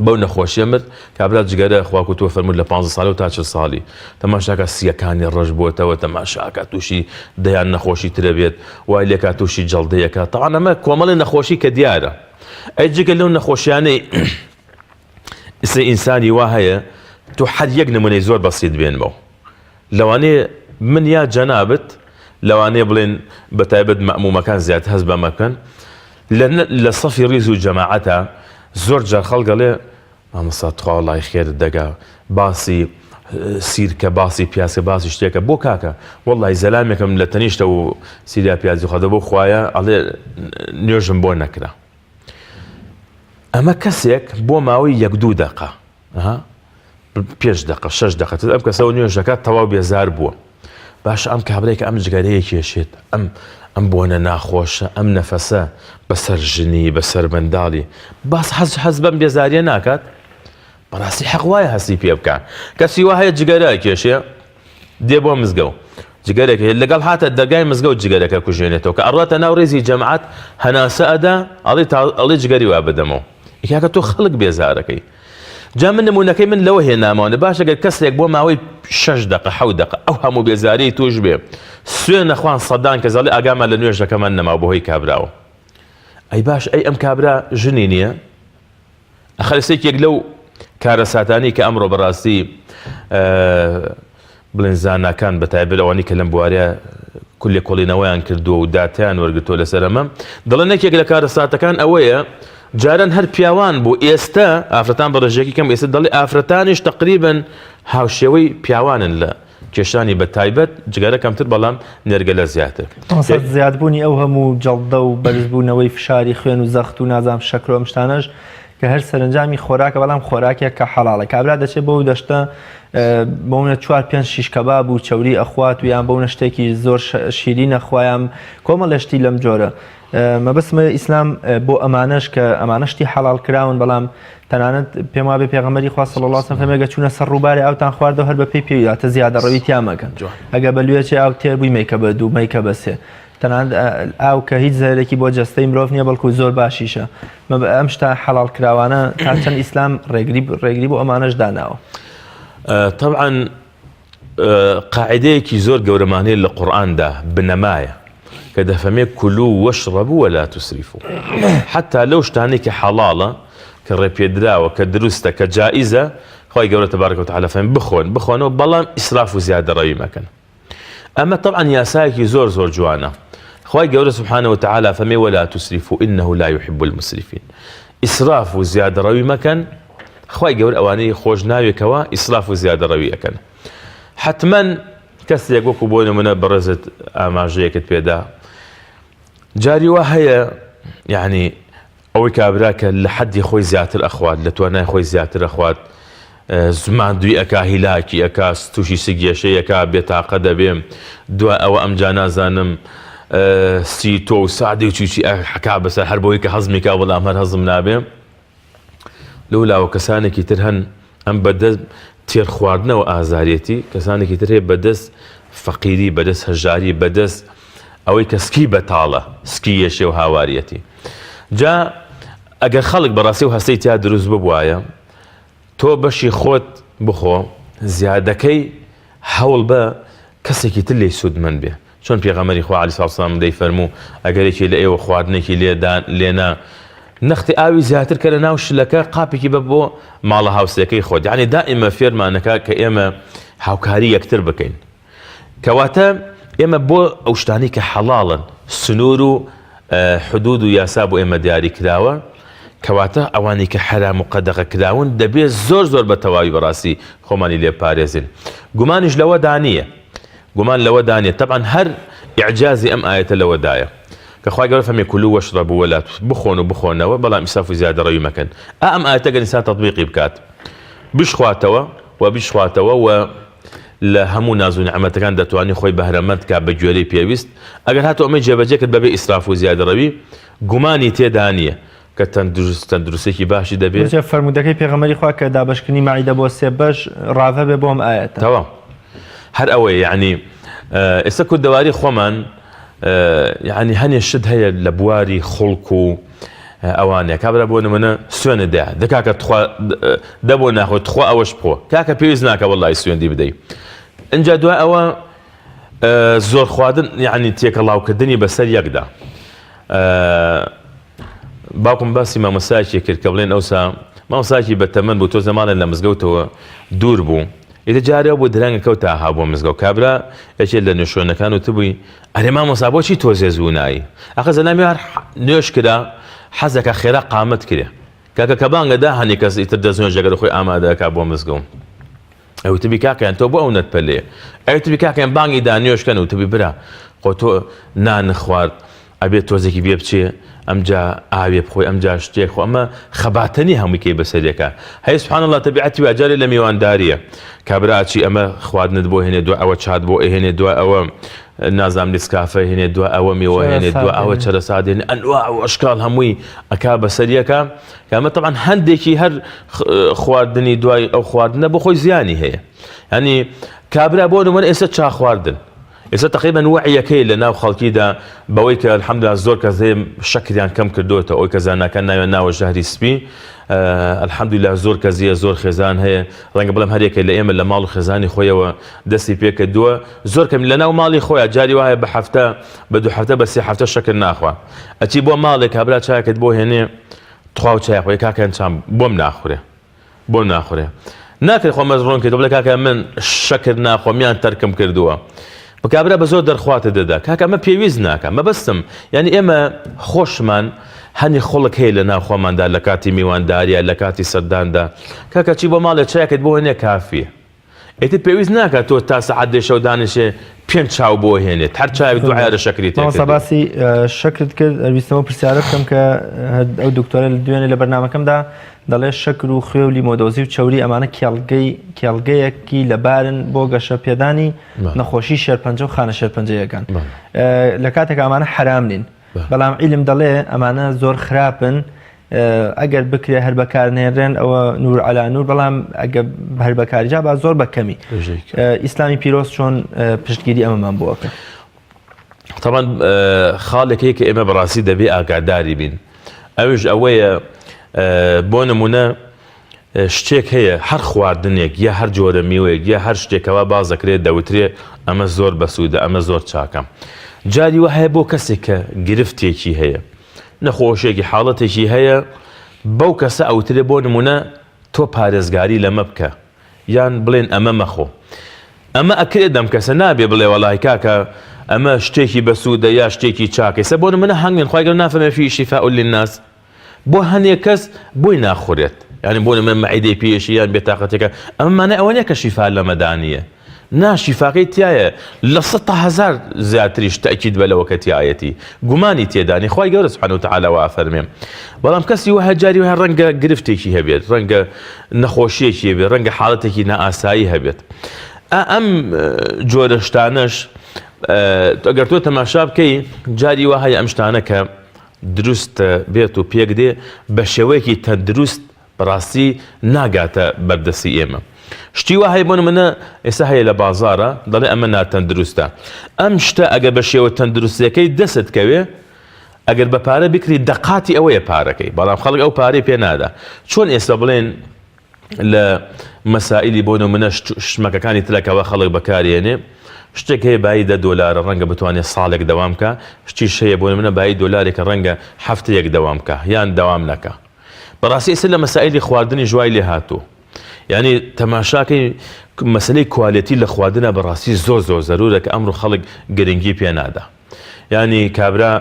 بەو نەخۆشیە مرد کابرا جگەرە خوا کوتووە فەرمووت لە 15 ساڵی و تا 40 ساڵی تەماشاکە سیەکانی ڕەش بۆتەوە تەماشاکە تووشی دەیان نەخۆشی ترە بێت وای لێکا تووشی جەڵدەیەکە تاوان ئەمە کۆمەڵی نەخۆشی کە دیارە ئەی جگە لەو نەخۆشیانەی ئیسە ئینسانی وا هەیە تۆ هەر یەک نمونەی زۆر بەسیت بێنمەوە لەوانەیە من یا جەنابت لەوانەیە بڵێن بە تایبەت مەئمومەکان زیاتر هەست بەمە بکەن لە سەفی ڕیز و جەماعەتە زۆر جار خەڵک ئەڵێ مامۆستا تخوا وەڵی خێرت دەگا باسی سیرکە باسی پیاسکە باسی شتێکە بۆ کاکە وەڵی زەلامێکم لە تەنیشتە و سیریا پیازی خواردە بۆ خوایە ئەڵێ نوێژم بۆ نەکرا ئەمە کەسێک بۆ ماوەی یەک دوو دەقە پێش دەقە شەش دەقە تر ئەم کەسەوە نوێژ دەکات تەواو بێزار بووە باشە ئەم کابرای کە ئەم جگەرەیە کێشێت ئەم ئەم بۆنە ناخۆشە ئەم نەفەسە بەسەر ژنی بەسەر منداڵی باس حەز حەز بەم بێزاریە ناکات بەڕاستی حەق وایە هەستی پێ بکە کەسی وا هەیە جگەرە کێشێ دێ بۆ مزگەوت جگەرێک هەیە لەگەڵ هاتە دەرگای مزگەوت جگەرەکە کوژێنێتەوە کە ئەڕاتە ناو ڕێزی جەماعەت هەناسە ئەدا ئەڵێ تا ئەڵێ جگەری وا بدەمەوە کاکە تۆ خەڵک بێزارەکەی جا من نمونەکەی من لەوە هێنامەوە باشە گەر کەسێک بۆ ماوەی شەش دەقە حەوت دەقە ئەو هەموو بێزاری توش بێ سوێ نەخوان سەدان کەس ئەڵێ ئاگامان لە نوێژەکەمان نەما بەهۆی کابراوە ئەی باش ئەی ئەم کابرا ژنی نییە ئەخر یەکێک لەو کارەساتانەی کە ئەمڕۆ بەڕاستی بڵێن زاناکان بە تایبەت ئەوانەی کە لەم بوارە لێکۆڵینەوەیان کردووە و داتایان وەرگرتووە لەسەر ئەمە دەڵێن یەکێک لە کارەساتەکان ئەوەیە جاران هەر پیاوان بوو ئێستا ئافرەتان بە ڕێژەیەکی کەم ئێستا دەڵێ ئافرەتانیش تقریبن هاوشێوەی پیاوانن لە کێشانی بە تایبەت جگەرە کەمتر بەڵام نێرگەلە زیاتر. مامۆستا زیادبوونی ئەو هەموو جەڵدە و بەرزبوونەوەی فشاری خوێن و زەخت و نازانم شەکر و ئەم شتانەش کە هەر سەرەنجامی خۆراکە بەڵام خۆراکێک کە حەڵاڵە کابرا دەچێت بۆ دەشتە بۆنە چوار پێنج شیش کەباب و چەوری ئەخوات و یان بۆنە شتێکی زۆر شیرین ئەخوایان کۆمەڵێ شتی لەم جۆرە. مەبەستمە ئیسلام بۆ ئەمانەش کە ئەمانە شتی حەڵاڵ کراون بەڵام تەنانەت پێم وابێ پێغەمبەری خوا صلی الله علیه و سلم فەرمی چوونە سەر ڕووبارێ ئاوتان خواردەوە هەر بە پێی پێوی واتە زیادەڕەوی تیا مەکەن ئەگەر بە لوێچێ ئاو تێر بووی مەیکە بە دوو مەیکە بە سێ تەنانەت ئاو کە هیچ زەرەرێکی بۆ جەستەی مرۆڤ نییە بەڵکو زۆر باشیشە ئەم شتە حەڵاڵ کراوانە تا چەند ئیسلام ڕێگری ڕێگری بۆ ئەمانەش داناوە؟ طبعا قاعدەیەکی زۆر گەورەمان هەیە لە قورئاندا بنەمایە کە دەفەرمێ كلوا واشربوا ولا تسرفوا حتا لەو شتانەی کە حەڵاڵە کە ڕێپێدراوە کە دروستە کە جائزە خوای گەورە تبارک وتعالی فەرمی بخۆن بخۆنەوە بەڵام ئیسراف و زیادەڕەوی مەکەن ئەمە طبعا یاسایەکی زۆر زۆر جوانە خوای گەورە سبحانه وتعالی فەرمی ولا تسرفوا انه لا يحب المسرفين ئیسراف و زیادەڕەوی مەکەن خوای گەورە ئەوانەی خۆش ناوێکەوە ئیسراف و زیادەڕەوی ئەکەن حتمما کەسێک وەکو بۆ نمونە بەڕێزت ئاماژەیەکت پێدا جاری وا هەیە یعنی ئەوەی کابرا کە لە حەدی خۆی زیاتر ئەخوات لە توانای خۆی زیاتر ئەخوات ماندووی ئەکا هیلاکی ئەکا تووشی سگێشەی ئەکا بێتاقە دەبێ دوای ئەوە ئەمجا نازانم سیتۆ و سادی و چیچی ئەکا بەسەر هەر بۆی کە هەزمی کا بەڵام هەر هەزم نابێ لەو لاوە کەسانێکی تر هەن ئەم بەدەست تێر خواردنەوە ئازارێتی کەسانێکی تر هەیە بەدەست فەقیری بەدەست هەژاری بەدەست ئەوەی کە سکی بەتاڵە سکی یەشێ و هاواریەتی جا ئەگەر خەڵک بەڕاستی و هەستەی تیا دروست ببوایە تۆ بەشی خۆت بخۆ زیادەکەی هەوڵ بە کەسێکی تر لێی سوودمەند بێ چۆن پێغەمبەری خوا علیە سڵاو سلام دەیفەرموو ئەگەر یەکێ لە ئێوە خواردنێکی لێ لێنا نەختی ئاوی زیاتر کە لە ناو شلەکە قاپێکی بە بۆ ماڵە هاوسێکەی خۆت یعنی دائیمە فێرمانەکە کە ئێمە هاوکاری یەکتر بکەین کەواتە ئێمە بۆ ئەو شتانەی کە حەڵاڵن سنوور و حدود و یاسا بۆ ئێمە دیاری کراوە کەواتە ئەوانەی کە حەرام و قەدەغە کراون دەبێت زۆر زۆر بە تەواوی بەڕاستی خۆمانی لێ پارێزین گومانیش لەوەدا نییە گومان لەوەدا نییە تەبعەن هەر ئیعجازی ئەم ئایەتە لەوەدایە کە خوای گەورە فەرمی كلوا واشربوا ولا بخۆن و بخۆنەوە بەڵام ئیسراف و زیادەڕەوی مەکەن ئا ئەم ئایەتە گەر ئینسان تەتبیقی بکات بشخواتەوە و بشخواتەوە و لە هەموو ناز و نیعمەتەکان دەتوانی خۆی بەهرەمەند کا بە گوێرەی پێویست ئەگەر هاتوو ئەمەی جێبەجێ کرد بەبێ ئیسراف و زیادەڕەوی گومانی تێدا نییە کە تەندروست تەندروستێکی باشی دەبێ. بچە فەرموودەکەی پێغەمبەری خوا کە دابەشکردنی مەعیدە بۆ سێ بەش ڕاڤە بێ بۆ ئەم ئایەتە. تەواو هەر ئەوەیە یەعنی ئێستا کوردەواری خۆمان یەعنی هەنێ شت هەیە لە بواری خوڵک و ئەوانە کابرا بۆ نمونە سوێنە دە دە کاکە تخوا دە بۆ ناخۆ تخوا ئەوەش بخۆ کاکە پێویست ناکە وەڵی سوێندی بدەی ئینجا دوای ئەوە زۆر خواردن یعنی تێکەڵاوکردنی بەسەر یەکدا باوکم باسی مامۆستایەکی کرد کە بڵێن ئەوسا مامۆستایەکی بەتەمەن بوو تۆزە ماڵیان لە مزگەوتەوە دوور بوو ئیتر جارێ بوو درەنگ کەوت تا ها بۆ مزگەوت کابرا یەکێ لە نوێژخوێنەکان وتبووی ئەرێ مامۆستا بۆچی تۆزێ زوو نایی ئەخە زەلامی هەر نوێژ کرا حەزەکە خێرا قامەت کرێ کاکە کە بانگە دا هەنی کەس ئیتر دەست نوێژەکە خۆی ئامادەکا بۆ مزگەوت ئەوتبی کاکەیان تۆ بۆ ئەونەت پەلەیە ئەوتبی کاکەیان بانگی دا نوێژکەن وتبی برا خۆ تۆ نان خوارد ئەبێت تۆزێکی بێ بچێ ئەمجا ئاوێ بخۆی ئەمجا شتێک خۆ ئەمە خەباتە نیە هەمووی کەی بەسەرێکە هەی سبحان اللە تەبیعەتی وا جارێ لە میوانداریە کابرا ئەچی ئەمە خواردنت بۆ هێنێ دوای ئەوە چات بۆ ئەهێنێ دوای ئەوە نازام نسکافە هێنێ دوای ئەوە میوە هێنێ دوای ئەوە چەرەسات هێنێ ئەنواع و ئەشکال هەمووی ئەکا بەسەریەکە کە ئەمە تەبعەن هەندێکی هەر خواردنی دوای ئەو خواردنە بۆ خۆی زیانی هەیە ینی کابرا بۆ نمونە ئێستا چا خواردن ئێستا تەقریبەن وەعیەکەی لە ناو خەڵکیدا بەوەی کە الحمدللە زۆر کەس هەیە شەکریان کەم کردووەتەوە ئەوەی کە زاناکان ناویان ناوە ژەهری سپی الحمدللە زۆر کەس هەیە زۆر خێزان هەیە ڕەنگە بڵێم هەرێکە لە ئێمە لە ماڵ و خێزانی خۆیەوە دەستی پێکردووە زۆر کەم لە ناو ماڵی خۆیان جاری وایە بە هەفتە بە دوو هەفتە بە سێ هەفتە شەکر ناخوا ئەچی بۆ ماڵێک کابرا چاکت بۆ هێنێ تخوا و چای خۆی کاکەیان چام بۆم ناخورێ بۆ ناخورێ ناکرێ خۆ مەز ڕۆن کەیتەوە بڵێ کاکە من شەکر ناخۆم یان تەرکم کردووە کابرا بە زۆر دەرخواتە دەدا کاکە ئەمە پێویست ناکە مەبەستم یعنی ئێمە خۆشمان هەنی خەڵک هەیە لە ناو خۆماندا لە کاتی میوانداریە لە کاتی سەرداندا کاکە چی بۆ ماڵێ چایەکت بۆ هێنێ کافیە ئیتر پێویست ناکات تۆ تا سەعات دەی شەو دانیشێ پێنج چاو بۆ هێنێت هەر چاوێک دوو عیارە شەکری تێ مامۆستا کردووە. باسی شەکرت کرد ویستمەوە پرسیارە بکەم کە ئەو دکتۆرە لە دوێنێ لە بەرنامەکەمدا دەڵێ شەکر و خوێ و لیمۆدۆزی و چەوری ئەمانە کێڵگەی کێڵگەیەکی لەبارن بۆ گەشە پێدانی نەخۆشی شێرپەنجە و خانە شێرپەنجەیەکان لە کاتێک ئەمانە حەرام نین. بەڵام عیلم دەڵێ ئەمانە زۆر خراپن ئەگەر بکرێ هەر بەکارنێنرێن ئەوە نور علا نور بەڵام ئەگە هەر بەکارجا با زۆر بە کەمی ئیسلامی پیرۆز چۆن پشتگیری ئەمەمان بۆکە تەبعەن خاڵێک هەیە کە ئێمە بەڕاستی دەبێ ئاگاداری بین ئەوش ئەوەیە بۆ نمونە شتێک هەیە هەر خواردنێک یا هەر جۆرە میوەیەک یا هەر شتێکەوە باز دەکرێت دەوترێ ئەمە زۆر بەسوودە ئەمە زۆر چاکە جاری وە هەیە بۆ کەسێک کە گرفتێکی هەیە نەخۆشیێکی حاڵەتێکی هەیە بەو کەسە ئەوترێ بۆ نمونە تۆ پارێزگاری لەمە بکە یان بڵێن ئەمە مەخۆ ئەمە ئەکرێت دەم کەسە نابێ بڵێ وەڵای کاکە ئەمە شتێکی بەسوودە یا شتێکی چاکە سە بۆ نمونە هەنگوین خوای گەورە نافەرمێ فی شفاء للناس بۆ هەنێک کەس بۆی ناخورێت یعنی بۆ نمونە مەعیدەی پێشی یان بێتاقەتێکە ئەمە مانای ئەوە نییە کە شیفا لەمەدا نییە نا شیفاکەی تایە 100% زیاتریش تەئکید بە لەوە کە تایەتی گومانی تێدانی خوای گەورە سبحانه وتعالی وا ئەفەرمێ بەڵام کەسی وەها جاری وەها ڕەنگە گرفتێکی هەبێت ڕەنگە نەخۆشیەکی هەبێت ڕەنگە حاڵەتێکی نائاسایی هەبێت ئەم جۆرە شتانەش ئەگەر تۆ تەماشا بکەی جاری وا هەیە ئەم شتانە کە دروست بێت و پێک دێ بە شێوەیەکی تەندروست بەڕاستی ناگاتە بەردەستی ئێمە شتی وا هەیە بۆ نمونە ئێستا هەیە لە بازارە دەڵێ ئەمە ناتەندروستە ئەم شتە ئەگەر بە شێوە تەندروستیەکەی دەست کەوێ ئەگەر بە پارە بکری دەقاتی ئەوەیە پارەکەی بەڵام خەڵک ئەو پارەی پێ نادا چۆن ئێستا بڵێن لە مەسائلی بۆ نمونە شمەکەکانی ترەکەوە خەڵک بەکارێنێ شتێک هەیە بایی دە دۆلارە ڕەنگە بتوانێت ساڵێک دەوام بکە شتیش هەیە بۆ نمونە بایی دۆلارێکە ڕەنگە هەفتەیەک دەوام بکە یان دەوام نەکە بەڕاستی ئێستا لە مەسائلی خواردنیش وای لێ هاتوو یعنی تەماشاکەی مەسلەی quality لە خواردنە بەڕاستی زۆر زۆر زەرورە کە ئەمڕۆ خەڵک گرنگی پێ نادا یعنی کابرا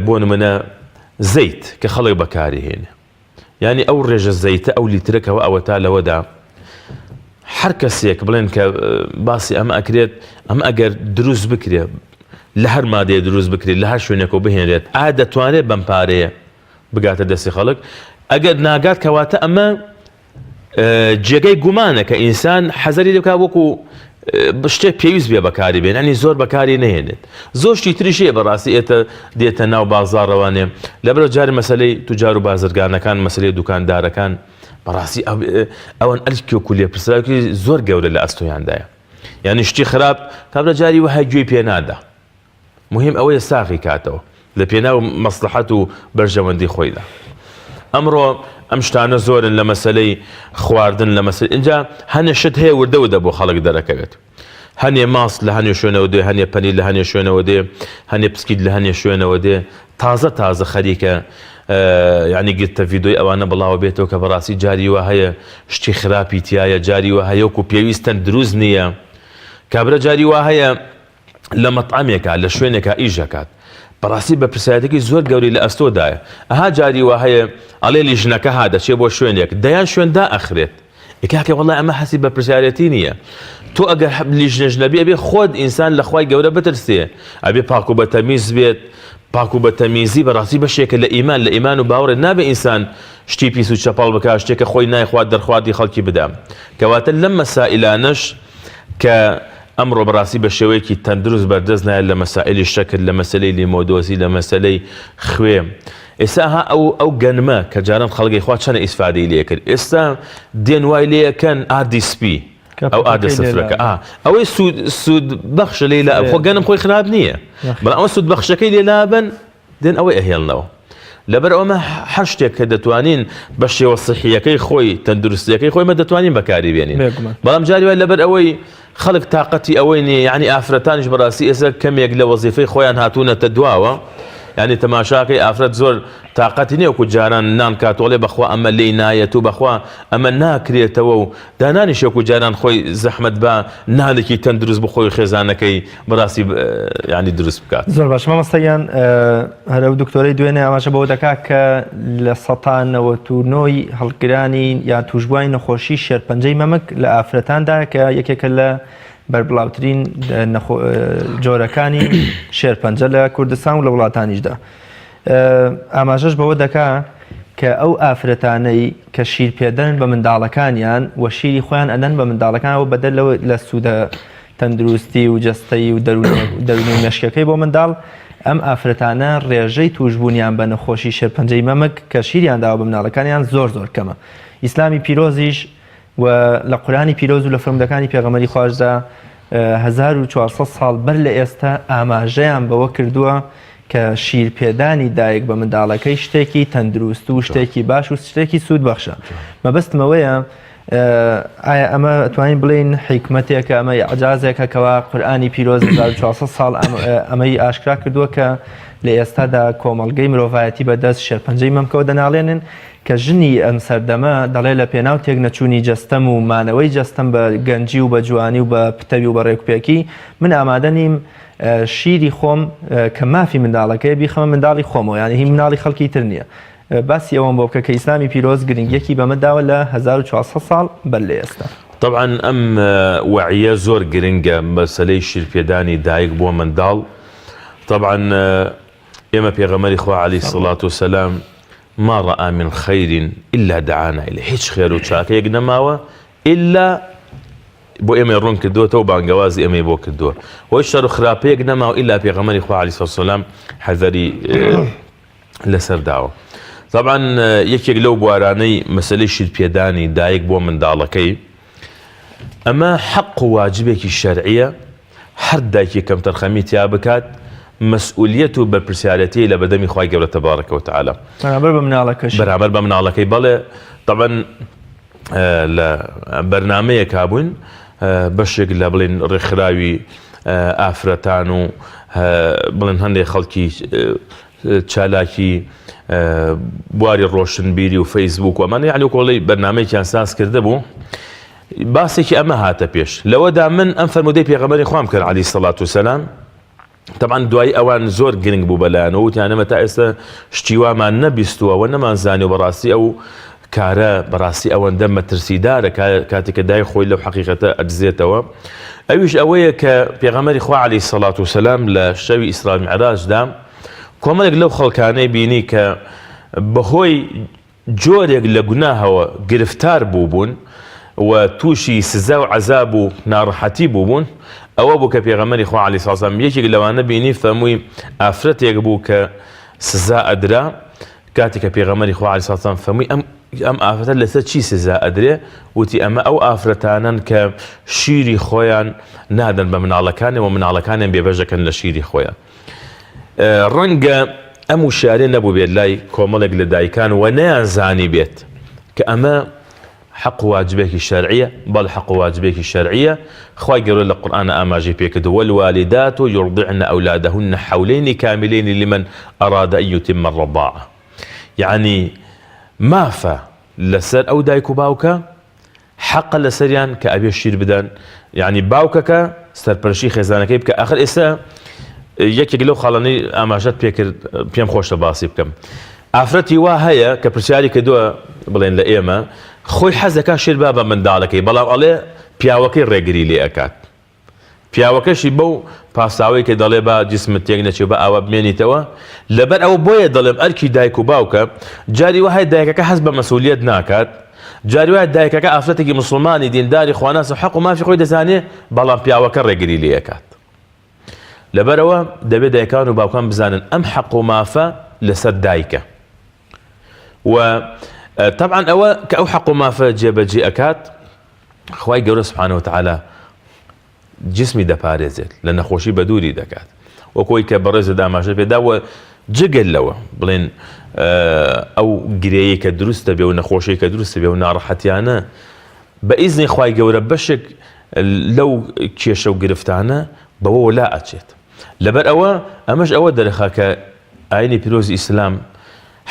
بۆ نمونە زەیت کە خەڵک بەکاری هێنێ یعنی ئەو ڕێژە زەیتە ئەو لیترەکەوە ئەوەتا لەوەدا هەر کەسێک بڵێن کە باسی ئەمە ئەکرێت ئەمە ئەگەر دروست بکرێت لە هەر مادەیە دروست بکرێت لە هەر شوێنێکەوە بهێنرێت ئا دەتوانێت بەم پارەیە بگاتە دەستی خەڵک ئەگەر ناگات کەواتە ئەمە جێگەی گومانە کە ئینسان حەزەری لێ بکات وەکو شتێک پێویست بێ بەکاری بێن ئەنی زۆر بەکاری نهێنێت زۆر شتی تریش هەیە بەڕاستی ئێتە دێتە ناو بازاڕەوانێ لەبەرە جاری مەسلەی توجار و بازرگانەکان مەسلەی دوکاندارەکان بەڕاستی ئەوان ئەرکێک و لێپرسراوێکی زۆر گەورە لە ئەستۆیاندایە یعنی شتی خراپ کابرا جاری وەها گوێی پێ نادا موهیم ئەوەیە ساغی کاتەوە لە پێناو مەسڵەحەت و بەرژەوەندی خۆیدا. ئەمڕۆ ئەم شتانە زۆرن لە مەسەلەی خواردن لە مەسەلەی ئینجا هەنێ شت هەیە وردە وردە بۆ خەڵک دەرەکەوێت. هەنێ ماست لە هەنێ شوێنەوە دێ، هەنێ پەنیر لە هەنێ شوێنەوە دێ، هەنێ پسکیت لە هەنێ شوێنەوە دێ، تازە تازە خەریکە یانی گرتە ڤیدۆی ئەوانە بڵاوە بێتەوە کە بەڕاستی جاری وا هەیە شتی خراپی تایە، جاری وا هەیە وەکو پێویست تەندروست نییە. کابرا جاری وا هەیە لە مەتعەمێکا لە شوێنێکا ئیش ئەکات بەڕاستی بەرپرسیارێتێکی زۆر گەورەی لە ئەستۆدایە ئەها جاری وا هەیە ئەڵێ لیژنەکە ها دەچێ بۆ شوێنێک دەیان شوێن دائەخرێت ئێ کاکە وەڵای ئەمە هەستی بەرپرسیارێتی نییە تۆ ئەگەر لیژنەش نەبی ئەبێ خۆت ئینسان لە خوای گەورە بترسێ ئەبێ پاک و بەتەمیز بێت پاک و بەتەمیزی بەڕاستی بەشێکە لە ئیمان لە ئیمان و باوەڕێ نابێ ئینسان شتی پیس و چەپەڵ بکا شتێکە خۆی نایخوات دەرخواردی خەڵکی بدا کەواتە لەم مەسائلانەش کە ئەمڕۆ بەڕاستی بە شێوەیەکی تەندروست بەردەست نایەت لە مەسائیلی شەکر، لە مەسەلەی لیمۆدۆزی، لە مەسەلەی خوێ. ئێستا ها ئەو ئەو گەنمە کە جاران خەڵک ئەیخوا چەنە ئیسفادەی لێ کرد ئێستا دێن وای لێ ئەکەن ئاردی سپی ئەو ئاردە سفرەکە ئا ئەوەی سوود سوود بەخشە لێ لا خۆ گەنم خۆی خراپ نییە بەڵام ئەوە سوود بەخشەکەی لێ لابەن دێن ئەوەی ئەهێڵنەوە. لەبەر ئەوەمە هەر شتێک کە دەتوانین بە شێوە سحیەکەی خۆی تەندروستیەکەی خۆی مە دەتوانین بەکاری بێنین بەڵام جاری وای لەبەر ئەوەی خەڵک تااقەتی ئەوەی نییە یعنی ئافرەتانیش بەڕاستی ئێستا کەمێک لە وەزیفەی خۆیان هاتوونەتە دواوە یعنی تەماشاکەی ئافرەت زۆر تااقەتی نییە وەکو جاران نان کاتۆڵێ بەخوا ئەمە لێی نایەت و بەخوا ئەمە ناکرێتەوە و دانانیش وەکو جاران خۆی زەحمەت بە نانێکی تەندروست بخۆی خێزانەکەی بەڕاستی یعنی دروست بکات. زۆر باش مامۆستا گیان هەر ئەو دکتۆرەی دوێنێ ئاماژە بەوە دەکات کە 99% ی هەڵگرانی یان تووشبووانی نەخۆشی شێرپەنجەی مەمک لە ئافرەتاندا کە یەکێکە لە بەربڵاوترین جۆرەکانی شێرپەنجە لە کوردستان و لە وڵاتانیشدا. ئاماژەش بەوە دەکا کە ئەو ئافرەتانەی کە شیر پێدەن بە منداڵەکانیان و شیری خۆیان ئەدەن بە منداڵەکانەوە بەدەر لەوە لە سوودە تەندروستی و جەستەیی و دەروونی و مێشکەکەی بۆ منداڵ. ئەم ئافرەتانە ڕێژەی تووشبوونیان بە نەخۆشی شێرپەنجەی مەمک کە شیریان داوە بە مناڵەکانیان زۆر زۆر کەمە. ئیسلامی پیرۆزیش و لە قورئانی پیرۆز و لە فەرموودەکانی پێغەمبەری خواشدا 1400 ساڵ بەر لە ئێستا ئاماژەیان بەوە کردووە کە شیر پێدانی دایک بە منداڵەکەی شتێکی تەندروست و شتێکی باش و شتێکی سوود بەخشە مەبەستمەوەیە ئایا ئەمە توانین بڵێین حیکمەتێکە ئەمە ئیعجازێکە کەوا قورئانی پیرۆز 1400 ساڵ ئەمەی ئاشکرا کردووە کە لە ئێستادا کۆمەڵگەی مرۆڤایەتی بەدەست شێرپەنجەی مەمکەوە دەناڵێنن کە ژنی ئەم سەردەمە دەڵێ لە پێناو تێکنەچوونی جەستەم و مانەوەی جەستەم بە گەنجی و بە جوانی و بە پتەوی و بە ڕێکوپێکی من ئامادە نیم شیری خۆم کە مافی منداڵەکەی بیخەمە منداڵی خۆمەوە یانی هی مناڵی خەڵکی تر نییە باسی ئەوەم بۆ بکە کە ئیسلامی پیرۆز گرنگیەکی بەمە داوە لە 1400 ساڵ بەر لە ئێستا. تەبعەن ئەم وەعیە زۆر گرنگە مەسەلەی شیرپێدانی دایک بۆ منداڵ تەبعەن ئێمە پێغەمبەری خوا علیە الصلوة والسلام ما رأى من خیر الا دعانا الیه هیچ خێر و چاکەیەک نەماوە الا بۆ ئێمەی ڕوون کردووەتەوە بانگەوازی ئێمەی بۆ کردووە وە هیچ شەر و خراپەیەک نەماوە ئیلا پێغەمبەری خوا علیە الصلوة والسلام حەزەری لەسەر داوە. تەبعەن یەکێک لەو بوارانەی مەسەلەی شیرپێدانی دایک بۆ منداڵەکەی ئەمە حەق و واجبێکی شەرعیە هەر دایکی کەمتەرخەمی تیا بکات مەسئولیەت و بەرپرسیارەتی لە بەدەمی خوای گەورە تەبارەکە وتعالی بەرامبەر بە مناڵەکەش بەرامبەر بە مناڵەکەی بەڵێ تەبعەن لە بەرنامەیەکا بووین بەشێک لە بڵێن ڕێکخراوی ئافرەتان و بڵێن هەندێک خەڵکی چالاکی بواری ڕۆشنبیری و فەیسبوک و ئەمانە یعنی کۆڵی بەرنمەیەکیان ساز کرده بوو باسێکی ئەمە هاتە پێش لەوەدا من ئەم فەرمودەی پێغەمبەری خوام کرد عەلەیهی سەڵات و سەلام تەبعەن دوایی ئەوان زۆر گرنگ بوو بەلایانەوە وتیان ئێمە تا ئێستا شتی وامان نەبیستووە و نەمانزانیوە بەڕاستی ئەو کارە بەڕاستی ئەوەندە مەترسیدارە کاتێک کە دایک خۆی لەو حەقیقەتە ئەدزێتەوە ئەویش ئەوەیە کە پێغەمبەری خوا عەلەیهی سەڵات و سەلام لە شەوی ئیسرا میعراجدا کۆمەڵێک لەو خەڵکانەی بینی کە بەهۆی جۆرێک لە گوناهەوە گرفتار بووبوون و تووشی سزا و عەزاب و ناڕەحەتی بووبوون، ئەوە بوو کە پێغەمبەری خوا علیە سڵام یەکێک لەوانە بینی فەرمووی ئافرەتێک بوو کە سزا ئەدرا، کاتێک کە پێغەمبەری خوا علیە سڵام فەرمووی ئەم ئەم ئافرەتە لەسەر چی سزا ئەدرێ؟ وتی ئەمە ئەو ئافرەتانەن کە شیری خۆیان نادەن بە مناڵەکانیان و مناڵەکانیان بێبەش دەکەن لە شیری خۆیان. ڕەنگە ئەم وشیاریە نەبووبێت لای کۆمەڵێک لە دایکان و نەیانزانیبێت کە ئەمە حەق و واجبێکی شەرعیە، بەڵێ حەق و واجبێکی شەرعیە، خوای گەورە لە قورئانا ئاماژەی پێکردووە، والوالدات یرضعن اولادهن حولین کاملین لمن اراد ان یتم الرضاعە، یەعنی مافە لەسەر ئەو دایک و باوکە حەقە لەسەریان کە ئەبێ شیر بدەن یعنی باوکەکە سەرپەرشی خێزانەکەی بکە ئەخر ئێستا یەکێک لەو خاڵانەی ئاماژەت پێکرد پێم خۆشە باسی بکەم ئافرەتی وا هەیە کە پرسیاری کردووە بڵێن لە ئێمە خۆی حەزەکە شیر با بە منداڵەکەی بەڵام ئەڵێ پیاوەکەی ڕێگری لێ ئەکات پیاوەکەشی بەو پاساوەی کە دەڵێ با جسمت تێک نەچێ و با ئاوا بمێنیتەوە، لەبەر ئەوە بۆیە دەڵێم ئەرکی دایک و باوکە، جاری وا هەیە دایکەکە هەست بە مەسئولیەت ناکات، جاری وایە دایکەکە ئافرەتێکی موسڵمانی دینداری خواناسە و حەق و مافی خۆی دەزانێ، بەڵام پیاوەکە ڕێگری لێ ئەکات. لەبەرئەوە دەبێ دایکان و باوکان بزانن ئەم حەق و مافە لەسەر دایکە و تەبعەن ئەوە کە ئەو حەق و مافە جێبەجێ ئەکات خوای گەورە سبحانە وتعالی جسمی دەپارێزێت لە نەخۆشی بەدووری دەکات وەکۆی کە بەڕێزت ئاماژە پێدا و جگەل لەوە بڵێن ئەو گرێیە کە دروست دەبێ و نەخۆشی کە دروست دەبێ و ناڕەحەتیانە بە ئیزنی خوای گەورە بەشێک لەو کێشە و گرفتانە بەوەوە لا ئەچێت لەبەر ئەوە ئەمەش ئەوە دەرخا کە ئاینی پیرۆزی ئیسلام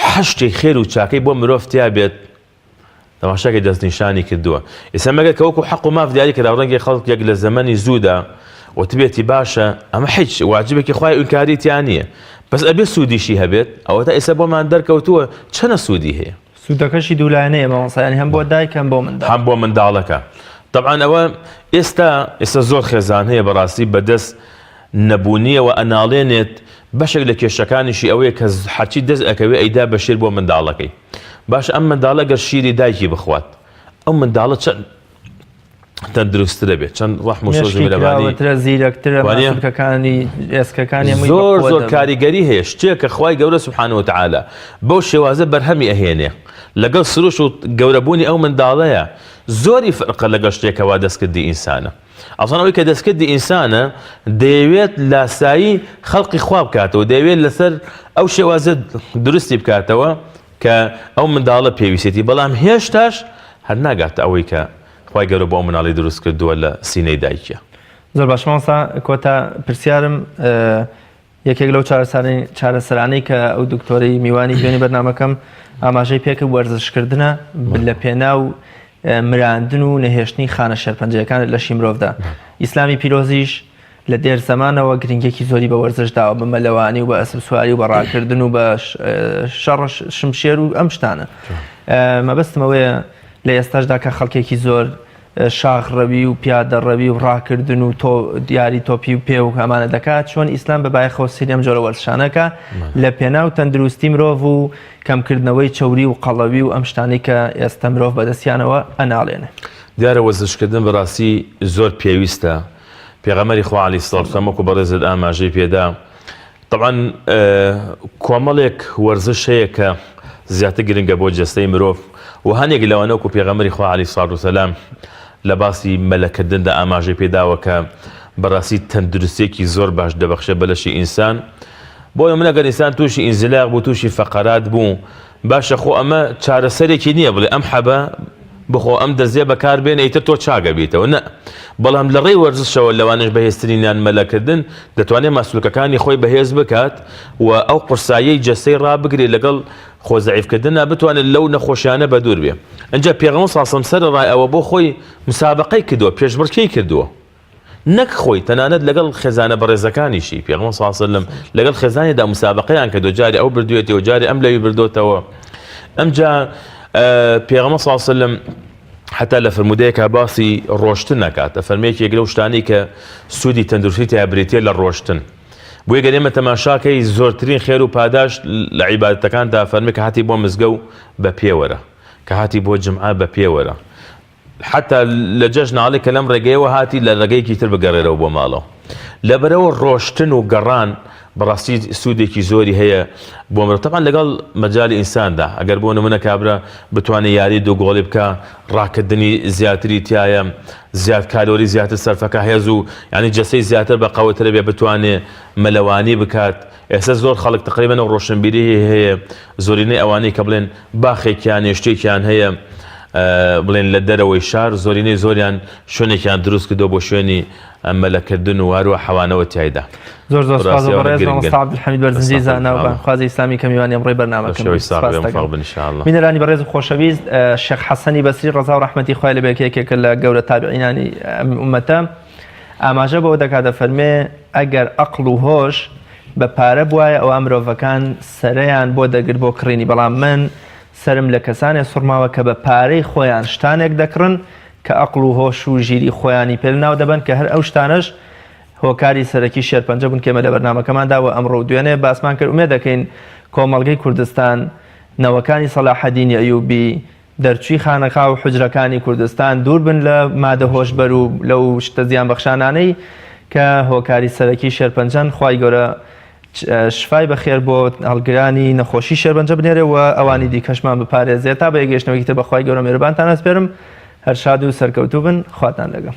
حەشتێک خێر و چاکەی بۆ مرۆڤ تیا بێت تەماشاکەی دەستنیشانی کردووە ئێستا مەگەر کە وەکو حەق و ماف دیاری کرا ڕەنگی خەڵک یەک لە زەمەنی زوودا وتبێتی باشە ئەمە هیچ واجبێکی خوای ئینکاری تیا نییە بەس ئەبێ سوودیشی هەبێت ئەوە تا ئێستا بۆمان دەرکەوتووە چەنە سوودی هەیە سوودەکەشی دوولایەنەیە مامۆستا یانی هەم بۆ دایک هەم بۆ منداڵ هەم بۆ منداڵەکە تەبعەن ئەوە ئێستا ئێستا زۆر خێزان هەیە بەڕاستی بەدەست نەبوونیەوە ئەناڵێنێت بەشێک لە کێشەکانیشی ئەوەیە کە هەرچی دەست ئەکەوێ ئەیدا بە شیر بۆ منداڵەکەی باشە ئەم منداڵە گەر شیری دایکی بخوات ئەو منداڵە چەند. تەندروستترە بێت چەند ڕەحم و سۆزی میرەبانی ترە زیرەکترە ماسولکەکانی ئێسکەکانی زۆر زۆر کاریگەری هەیە شتێک کە خوای گەورە سبحانه وتعالی بەو شێوازە بەرهەمی ئەهێنێ لەگەڵ سروش و گەورەبوونی ئەو منداڵەیە زۆری فەرقە لەگەڵ شتێکەوە دەستکردی ئینسانە ئەسڵەن ئەوەی کە دەستکردی ئینسانە دەیەوێت لاسایی خەڵقی خوا بکاتەوە دەیەوێت لەسەر ئەو شێوازە دروستی بکاتەوە کە ئەو منداڵە پێویستێتی بەڵام هێشتاش هەر ناگاتە ئەوەی کە خوای گەورە بۆ ئەو مناڵی دروست کردووە لە سینەی دایکیا. زۆر باش مامۆستا کۆتا پرسیارم یەکێک لەو چارەسەرانەی کە ئەو دکتۆرەی میوانی دوێنی بەرنامەکەم ئاماژەی پێکرد وەرزشکردنە لە پێناو مراندن و نەهێشتنی خانە شێرپەنجەیەکان لە لەشی مرۆڤدا ئیسلامی پیرۆزیش لە دێر زەمانەوە گرنگێکی زۆری بە وەرزش داوە بە مەلەوانی و بە ئەسپ سواری و بە ڕاکردن و بە شەڕ شمشێر و ئەم شتانە مەبەستم ئەوەیە لە ئێستاشدا کە خەڵکێکی زۆر شاخ ڕەوی و پیادە ڕەوی و ڕاکردن و تۆ دیاری تۆپی و پێ و ئەمانە دەکات چۆن ئیسلام بە بایەخەوە سەیری ئەم جۆرە وەرزشانەکە لە پێناو تەندروستی مرۆڤ و کەمکردنەوەی چەوری و قەڵەوی و ئەم شتانەی کە ئێستا مرۆڤ بەدەستیانەوە ئەناڵێنێ. دیارە وەرزشکردن بەڕاستی زۆر پێویستە پێغەمبەری خوا علیە الصلوة والسلام وەکو بەڕێزت ئاماژەی پێدا تەبعەن کۆمەڵێک وەرزش هەیە کە زیاتر گرنگە بۆ جەستەی مرۆڤ و هەنێک لەوانە وەکو پێغەمبەری خوا علیە الصلوة والسلام لە باسی مەلەکردندا ئاماژەی پێداوە کە بەڕاستی تەندروستیەکی زۆر باش دەبەخشێ بە لەشی ئینسان بۆ نمونە گەر ئینسان تووشی ئینزلاق بوو تووشی فەقەرات بوو باشە خۆ ئەمە چارەسەرێکی نییە بڵێ ئەم حەبە بخۆ ئەم دەزیە بەکار بێنە ئیتر تۆ چاک ئەبیتەوە نە بەڵام لە ڕێی وەرزشەوە لەوانەش بەهێزترینیان مەلەکردن دەتوانێت ماسولکەکانی خۆی بەهێز بکات و ئەو قورساییەی جەستەی ڕابگرێت لەگەڵ خۆ زەعیفکردندا بتوانێت لەو نەخۆشیانە بەدوور بێ ئینجا پێغەمبەر صلی اللە علیه و سلم سەرەڕای ئەوە بۆ خۆی مسابەقەی کردووە پێشبڕکێی کردووە نەک خۆی تەنانەت لەگەڵ خێزانە بەڕێزەکانیشی، پێغەمبەر صلی اللە علیە وسلم لەگەڵ خێزانیدا مسابەقەیان کردووە، جارێ ئەو بردوێتی و جارێ ئەم لەوی بردۆتەوە. ئەمجا پێغەمبەر صلی اللە علیە وسلم حتا لە فرموودەیەکا باسی ڕۆشتن ئەکات، ئەفەرمێ یەکێک لەو شتانەی کە سوودی تەندروستی تیا بریتییە لە ڕۆشتن. بۆیە گەر ئێمە تەماشاکەی زۆرترین خێر و پاداشت لە عیبادەتەکاندا فەرمێ کە هاتی بۆ مزگەوت بە پێ وەرە، کە هاتی بۆ جمعە بە پێ وەرە. حەتا لە جەژن ئەڵێ کە لەم ڕێگەیەوە هاتی لە ڕێگەیەکی تر بگەڕێرەوە بۆ ماڵەوە. لەبەرئەوە ڕۆشتن و گەڕان بەڕاستی سوودێکی زۆری هەیە بۆ مرۆڤ. تەبعەن لەگەڵ مەجالی ئینساندا ئەگەر بۆ نمونە کابرا بتوانێ یاری دوو گۆڵی بکا ڕاکردنی زیاتری تایە زیاد کالۆری زیاتر سەرفەکە هێز و یعنی جەسەی زیاتر بە قەوەترە بێ بتوانێ مەلەوانی بکات ئێستا زۆر خەڵک تقریبا ئەو ڕۆشنبیریی هەیە زۆرینەی ئەوانەی کە بڵێن باخێکیان یە شتێکیان هەیە بڵێن لە دەرەوەی شار زۆرینەی زۆریان شوێنێکیان دروست کردووە بۆ شوێنی مەلەکردن و هەروە حەوانەوە تیایدا. زۆر زۆر سپاس بۆ بەڕێز مامۆستا عەبدولحەمید بەرزنجی زانا و بانگخوازی ئیسلامی کە میوانی ئەمڕۆی بەرنامەکەم بوو. سپاس دەکەم. بینەرانی بەڕێز و خۆشەویست شێخ حەسەنی بەسری ڕەزا و ڕەحمەتی خوای لێ بێ کە یەکێکە لە گەورە تابعینانی ئەم ئوممەتە ئاماژە بەوە دەکات دەفەرمێ ئەگەر ئەقڵ و هۆش بە پارە بوایە ئەوا مرۆڤەکان سەرەیان بۆ دەگرت بۆ کڕینی بەڵام من سەرم لە کەسانێ سوڕماوە کە بە پارەی خۆیان شتانێک دەکڕن کە ئەقڵ و هۆش و ژیری خۆیانی پێ لەناو دەبەن کە هەر ئەو شتانەش هۆکاری سەرەکی شێرپەنجە بوون کە ئێمە لە بەرنامەکەماندا و ئەمڕۆ و دوێنێ باسمان کرد ئومێد دەکەین کۆمەڵگەی کوردستان نەوەکانی سەلاحەدینی ئەیوبی دەرچووی خانەقا و حوجرەکانی کوردستان دوور بن لە مادە هۆشبەر و لەو شتە زیانبەخشانانەی کە هۆکاری سەرەکی شێرپەنجەن، خوای گەورە شفای بەخێر بۆ هەڵگرانی نەخۆشی شێرپەنجە بنێرێ و ئەوانی دیکەشمان بپارێزێ. تا بە یەکگەیشتنەوەیەکی تر بە خوای گەورە مێرەبانتان ئەسپێرم. هەر شاد و سەرکەوتوو بن. خواتان لەگەڵ.